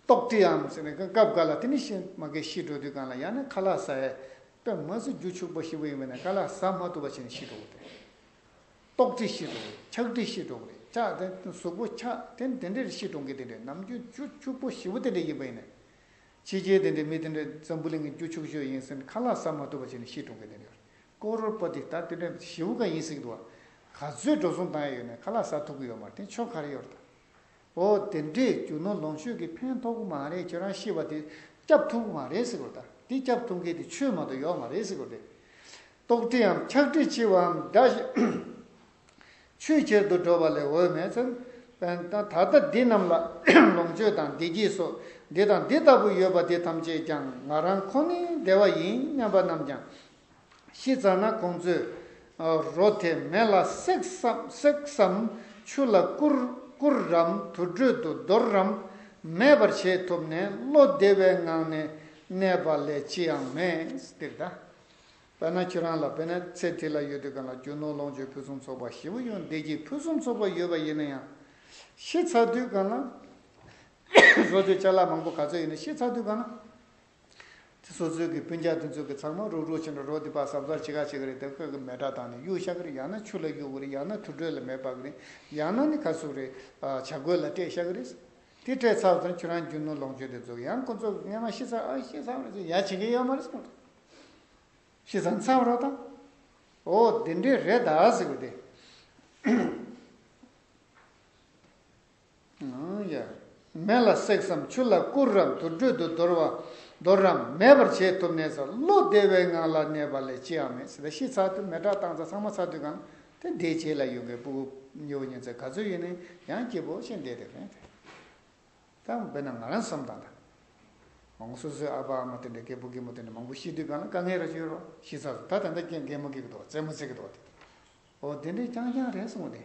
ལྟོགས་གྲིའམ་ཟེར་ནས་སྐབས་འགའ་ལ་དེ་ནི་ཤི་མ་གི་ཤི་འགྲོ་དུས་གང་ལ་ཡང་ན་ཁ་ལག་ཟ་ཡས་དཔེ་མ་སྲིད་རྒྱུ་ཕྱུག་པོ་ཞེ་པོ་ཡིན་པ་ན་ཁ་ལག་ཟ་མ་ཐུབ་པ་བྱས་ནས་ཤི་འགྲོ་གི་རེད། ལྟོགས་གྲི་ཤི་འགྲོ་གི་རེད། འཁྱགས་གྲི་ཤི་འགྲོ་གི་རེད། ཆགས་དེ་གཟུགས་པོ་ཆགས་དེ་དེ་འདྲའི་ཤི་གྲོངས་མཁན་དེ་འདྲའི་ནམ་རྒྱུན་ཆུ་ཕྱུག་པོ་ཞེ་པོ་དེ་འདྲ་ཡིན་པ་ཡིན་ན། ཕྱི་རྒྱལ་དེ་འདྲའི་མི་དེ་འདྲའི་འཛམ་བུ་གླིང་གི་རྒྱུ་ཕྱུག་ཤོས་ཡིན་ཟེར་ནས་ཁ་ལག་ཟ་མ་ཐུབ་པ་བྱས་ནས་ཤི་གྲོངས་མཁན་དེ་འདྲ་ཡོད་རེད། ཀོ་རོར་པ་ཏི་ད་དེ་འདྲ་ཞེ་པོ་ག་ཡིན་སྲིད་འདུག་བ། ག་ཚོད་འགྲོ་སོང་བཏང་ཡ་ཡོད་ནས་ཁ་ལག་ཟ་ཐུབ་ཀྱི་ཡོད་མ་རེད། དེ་ཆོ་ག་རེ་ཡོད་རེད་ད། ཨོ་དེ་འདྲས་རྒྱུ་ནོར་ལོངས་སྤྱོད་ཀྱིས་ཕན་ཐོགས་ཀྱི་མ་རེད། ཁྱོད་རང་ཤི་བ་དེ་སྐྱབས་ཐུབ་ཀྱི་མ་རེད་ཟེར་གོ་ད། དེ་སྐྱབས་ཐུབ་མཁན་དེ་ཆོས་མ་གཏོགས་ཡོད་མ་རེད་ཟེར་གོ་དེ། ལྟོགས་གྲི་འམ་ཆག་གྲི་ཆེ་བའམ་དགྲ་ཆོས་ཁྱེར་དུ་འགྲོ་བ་ལས་འོས་མེད་ཟེར། ད་ལྟ་འདི་རྣམས་ལ་ལོངས་སྤྱོད་དང་བདེ་སྐྱིད་སོགས་འདི་དང་འདི་ལྟ་བུ་ཡོད་པ་འདི་ཐམས་ཅད་ཀྱང་ང་རང་ཁོ་ནའི་བདེ་བ་ཡིན་སྙམ་པ་རྣམས་ཀྱང་། ཤི་ཚར་ན་ཁོང་ཚོས་རོ་དེ་མེ་ལ་བསྲེགས་སམ་བསྲེགས་སམ་ཆུ་ལ་བསྐུར་བསྐུར་རམ་དུར་ཁྲོད་དུ་འདོར་རམ་མེད་པར་བྱེད་ཐུབ་ནས་བློ་བདེ་བའི་ངང་ནས་གནས་པ་ལས་ཅི་ཡང་མེད། འདིར་ད། དཔེར་ན་ཁྱོད་རང་ལ་དཔེར་ན་ཚེ་འདི་ལ་ཡོད་དུས་གང་ལ་རྒྱུ་ནོར་ལོངས་སྤྱོད་ཕུན་སུམ་ཚོགས་པ་ཞེ་པོ་ཡོད། བདེ་སྐྱིད་ཕུན་སུམ་ཚོགས་པ་ཡོད་པ་ཡིན་ན་ཡང་། ཤི་ཚར་དུས་གང་ལ། སོ་སོའི་ཅ་ལག་མང་པོ་ག་ཚོད་ཡིན་ན་ཤི་ཚར་དུས་གང་ལ། དེ་སོ་སོའི་གི་སྤུན་ཀྱག་དེ་ཚོ་གི་ཚང་མ་རུག་རུག་བྱས་ནས་རོ་དེ་ཕར་གཟབ་གཟབ་བྱེད་ག་བྱེད་གི་རེད། དེ་ཁོས་གི་མེ་སྲེག་བཏང་ནས་གཡུག་བཞག་གི་རེད། ཡང་ན་ཆུ་ལ་གཡུག་གི་རེད། ཡང་ན་དུར་ཁྲོད་ལ་མེ་སྤར་གི་རེད། ཡང་ན་ནི་ག་ཟེར་རེད། བྱ་རྒོད་ལ་སྤྲད་བཞག་གི་རེད། དེ་སྤྲད་ཚར་བ་དང་ཁྱོད་རང་རྒྱུ་ནོར་ལོངས་སྤྱོད་དེ་ཚོ་ཡང་ཁོ་ཚོ་སྔས་མ་ཤི་ཚར་ཨ་ཤི་ཚར་བ་རེད་ཟེར་ཡ་བྱེད་ཀྱི་ཡོད་མ་རེད་ཟེར། ཤི་ཚར་ཚར་བ་རོགས་དང་། ཨོ་དེ་འདྲས་རེད་ད་ཟེར་གི་རེད། ཨང་ཡ། མེ་ལ་བསྲེགས་སམ་ཆུ་ལ་བསྐུར་རམ་དུར་ཁྲོད་དུ་འདོར་བ་འདོར་རམ་མེད་པར་བྱེད་ཐུབ་ནས་ས་བློ་བདེ་བའི་ངང་ལ་གནས་པ་ལས་ཅི་ཡང་མེད་ཟེར། ཤི་ཚར་དུས་མེ་སྲེག་བཏང་ཚར་ཚང་མ་ཚར་དུས་གང་དེ་བདེ་བྱེད་ལ་ཡོད་མཁན་སྤུ་གུ་ཉེ་བོ་ཉེ་ཚན་ག་ཚོད་ཡོད་ནའི་ཡང་སྐྱིད་པོ་ཞིག་བསྡད་དེ་རེད། ད་དཔེར་ན་ང་རང་བསམ་དང་ད། ང་སོ་སོའི་ཨ་ཕ་ཨ་མ་དེ་འདྲ་རྒད་པོ་རྒན་མོ་དེ་འདྲ་མང་པོ་ཤི་དུས་གང་ལ་དཀའ་ངལ་ར་ཅིག་ཡོད་རོགས་ཤི་ཚར་སོང་། ད་ད་ལྟ་རྐྱེན་རྒན་མོ་སྐྱེ་གི་འདུག་རྩེད་མོ་རྩེ་གི་འདུག་དེ། ཨོ་དེ་འདྲའི་རྐྱང་རྐྱང་རེད་གསུངས་ཏེ།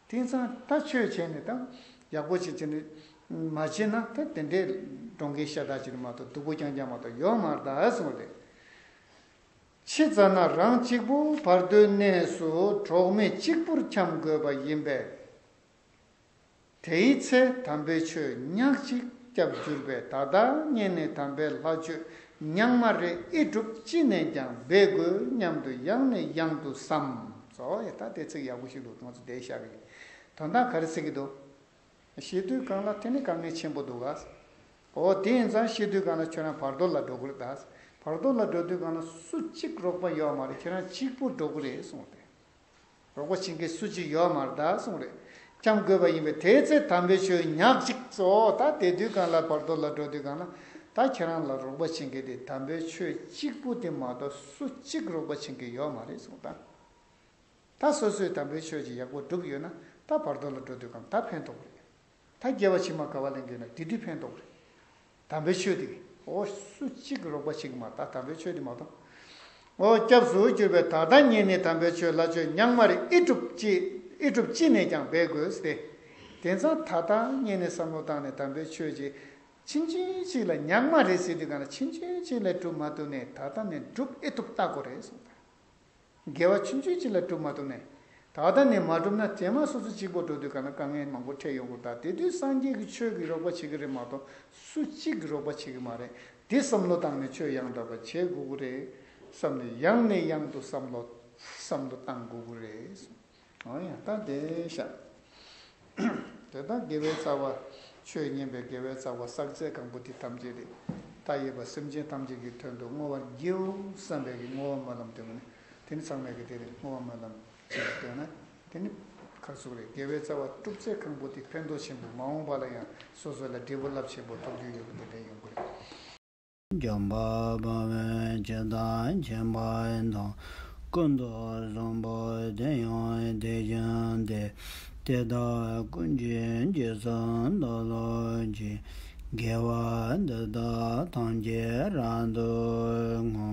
དེང་སང་ད་ཆོས་བྱས་ནས་ད་ཡག་པོ་ཅིག་བྱས་ནས་མ་བྱས་ན་ད་དེ་འདྲའི་གྲོང་ཁྱེར་ཤ་སྟག་ཅིག་མ་གཏོགས་སྡུག་པོ་རྐྱང་རྐྱང་མ་གཏོགས་ཡོད་མ་རེད་ད་གསུངས་ཏེ། ཕྱི་ཙ་ན་རང་གཅིག་པུ་བར་དོའི་གནས་སུ་གྲོགས་མེད་གཅིག་པུར་འཁྱམས་དགོས་པ་ཡིན་པས། དེའི་ཚེ་དམ་པའི་ཆོས་ཉག་གཅིག་སྐྱབས་གྱུར་པས་ད་ལྟ་བསྙེན་གནས་དམ་པའི་ལྷ་མཆོད་ཉག་མ་རེ་ཨེ་གྲུབ་ཅི་ནས་ཀྱང་འབད་དགོས་སྙམ་དུ་ཡང་ནས་ཡང་དུ་བསམ། གཙོ་བོ་ཡ་ད་དེ་ཚིག་ཡག་པོ་ཞིག་འདུག་ང་ཚོ་བསྡད་བཞག་གི་ཡིན། དོན་དག་ག་རེ་ཟེར་གི་འདུག་ཤི་དུས་གང་ལ་དེ་ནི་དཀའ་ངལ་ཆེན་པོ་འདུག་ག་ཨོ་དེ་ཡིན་ཙང་ཤི་དུས་གང་ལ་ཁྱོད་རང་བར་དོ་ལ་འགྲོ་གི་རེད་ད། བར་དོ་ལ་འགྲོ་དུས་གང་ལ་སུ་གཅིག་རོགས་པ་ཡོད་མ་རེད། ཁྱེད་རང་གཅིག་པུ་འགྲོ་གི་རེད་གསུངས་ཏེ། རོགས་པ་བྱེད་མཁན་སུ་གཅིག་ཡོད་མ་རེད་ད་གསུངས་རེད། འཁྱམས་དགོས་པ་ཡིན་པས་དེའི་ཚེ་དམ་པའི་ཆོས་ཉག་གཅིག་གཙོ་བོ་ད་དེ་དུས་གང་ལ་བར་དོ་ལ་འགྲོ་དུས་གང་ལ་ད་ཁྱེད་རང་ལ་རོགས་པ་བྱེད་མཁན་དེ་དམ་པའི་ཆོས་གཅིག་པུ་དེ་མ་གཏོགས་སུ་གཅིག་རོགས་པ་བྱེད་མཁན་ཡོད་མ་རེད་གསུངས་ད། ད་སོ་སོས་དམ་པའི་ཆོས་ཀྱི་ཡག་པོ་བསྒྲུབས་ཡོད་ན་ད་བར་དོ་ལ་འགྲོ་དུས་གང་ད་ཕན་ཐོགས་རེད། ད་དགེ་བ་ཕྱི་མ་དགའ་བ་ལེན་གྱི་ན་དེ་དུས་ཕན་ཐོགས་རེད། དམ་པའི་ཆོས་དེ་གི་ཨོ་སུ་གཅིག་གི་རོགས་པ་བྱེད་ཀྱི་མ་ད་དམ་པའི་ཆོས་དེ་མ་གཏོགས། ཨོ་སྐྱབས་སུ་གྱུར་པས་ད་ལྟ་བསྙེན་གནས་དམ་པའི་ཆོས་ལྷ་མཆོད་ཉག་མ་རེ་ཨེ་གྲུབ་ཅི་ཨེ་གྲུབ་ཅི་ནས་ཀྱང་འབད་དགོས་ཏེ། དེང་སང་ད་ལྟ་བསྙེན་གནས་བསམ་བློ་བཏང་ནས་དམ་པའི་ཆོས་ཀྱི་ཕྱིན་ཅི་གཅིག་ལ་ཉག་མ་རེ་ཟེར་དུས་གང་ལ་ཕྱིན་ཅི་གཅིག་ལ་གྲུབ་མ་ཐུབ་ནས་ད་ལྟ་ནས་གྲུབ་ཨེ་ཐུབ་ལྟ་དགོས་རེད་གསུངས། དགེ་བ་ཆུང་ཆུང་ཅིག་ལ་སྒྲུབ་མ་ཐུབ་ནས། ད་ལྟ་ནས་མ་བསྒྲུབས་ན་རྗེས་མ་སོ་སོ་གཅིག་པོ་འགྲོ་དུས་ག་ན་དཀའ་ངལ་མང་པོ་འཕྲད་ཡོང་གི་རེད། ད་དེ་དུས་སངས་རྒྱས་ཀྱི་ཆོས་ཀྱིས་རོགས་པ་བྱེད་ཀྱི་རེད་མ་གཏོགས་སུ་གཅིག་གིས་རོགས་པ་བྱེད་ཀྱི་མ་རེད། དེ་བསམ་བློ་བཏང་ནས་ཆོས་ཡང་དག་པ་བྱེད་དགོས་ཀྱི་རེད་བསམ་ནས་ཡང་ནས་ཡང་དུ་བསམ་བློ་བསམ་བློ་བཏང་དགོས་ཀྱི་རེད། ཨོ་ཡ་ད་དེ་ཤ། དེ་དག་དགེ་བའི་རྩ་བ། ཆོས་ཉན་པའི་དགེ་བའི་རྩ་བ་བསགས་ཚད་གང་པོ་དེ་ཐམས་ཅད་དེ། མཐའ་ཡས་པ་སེམས་ཅན་ཐམས་ཅད་ཀྱི་དོན་དུ་བསྔོ་བར་བགྱིའོ་བསམ་པའི་གི་བསྔོ་བ་སྨོན་ལམ་དེ་ནི། དེ་ནི་ཚང་མས་ཀྱི་དེ་རེད་བསྔོ་བ་སྨོན་ལམ་ཅིག་བཏོན་ན། དེ་ནི་ཁག་སུག་རེད། དགེ་བའི་རྩ་བ་སྒྲུབ་ཚད་གང་པོ་དེ་ཕན་ཐོགས་ཆེན་པོ་མ་འོངས་པ་ལ་ཡང་སོ་སོ་ལ་འབྲས་བུ་རླབས་ཆེན་པོ་ཐོབ་རྒྱུ་ཡོད་པ་དེ་འདྲ་ཡོང་གི་རེད། འཇམ་དཔལ་དཔའ་བོས་ཇི་ལྟར་མཁྱེན་པ་དང་། ཀུན་ཏུ་བཟང་པོ་དེ་ཡང་དེ་བཞིན་ཏེ། དེ་དག་ཀུན་གྱི་རྗེས་སུ་བདག་སློབ་ཅིང་། དགེ་བ་འདི་དག་ཐམས་ཅད་རབ་ཏུ་བསྔོ།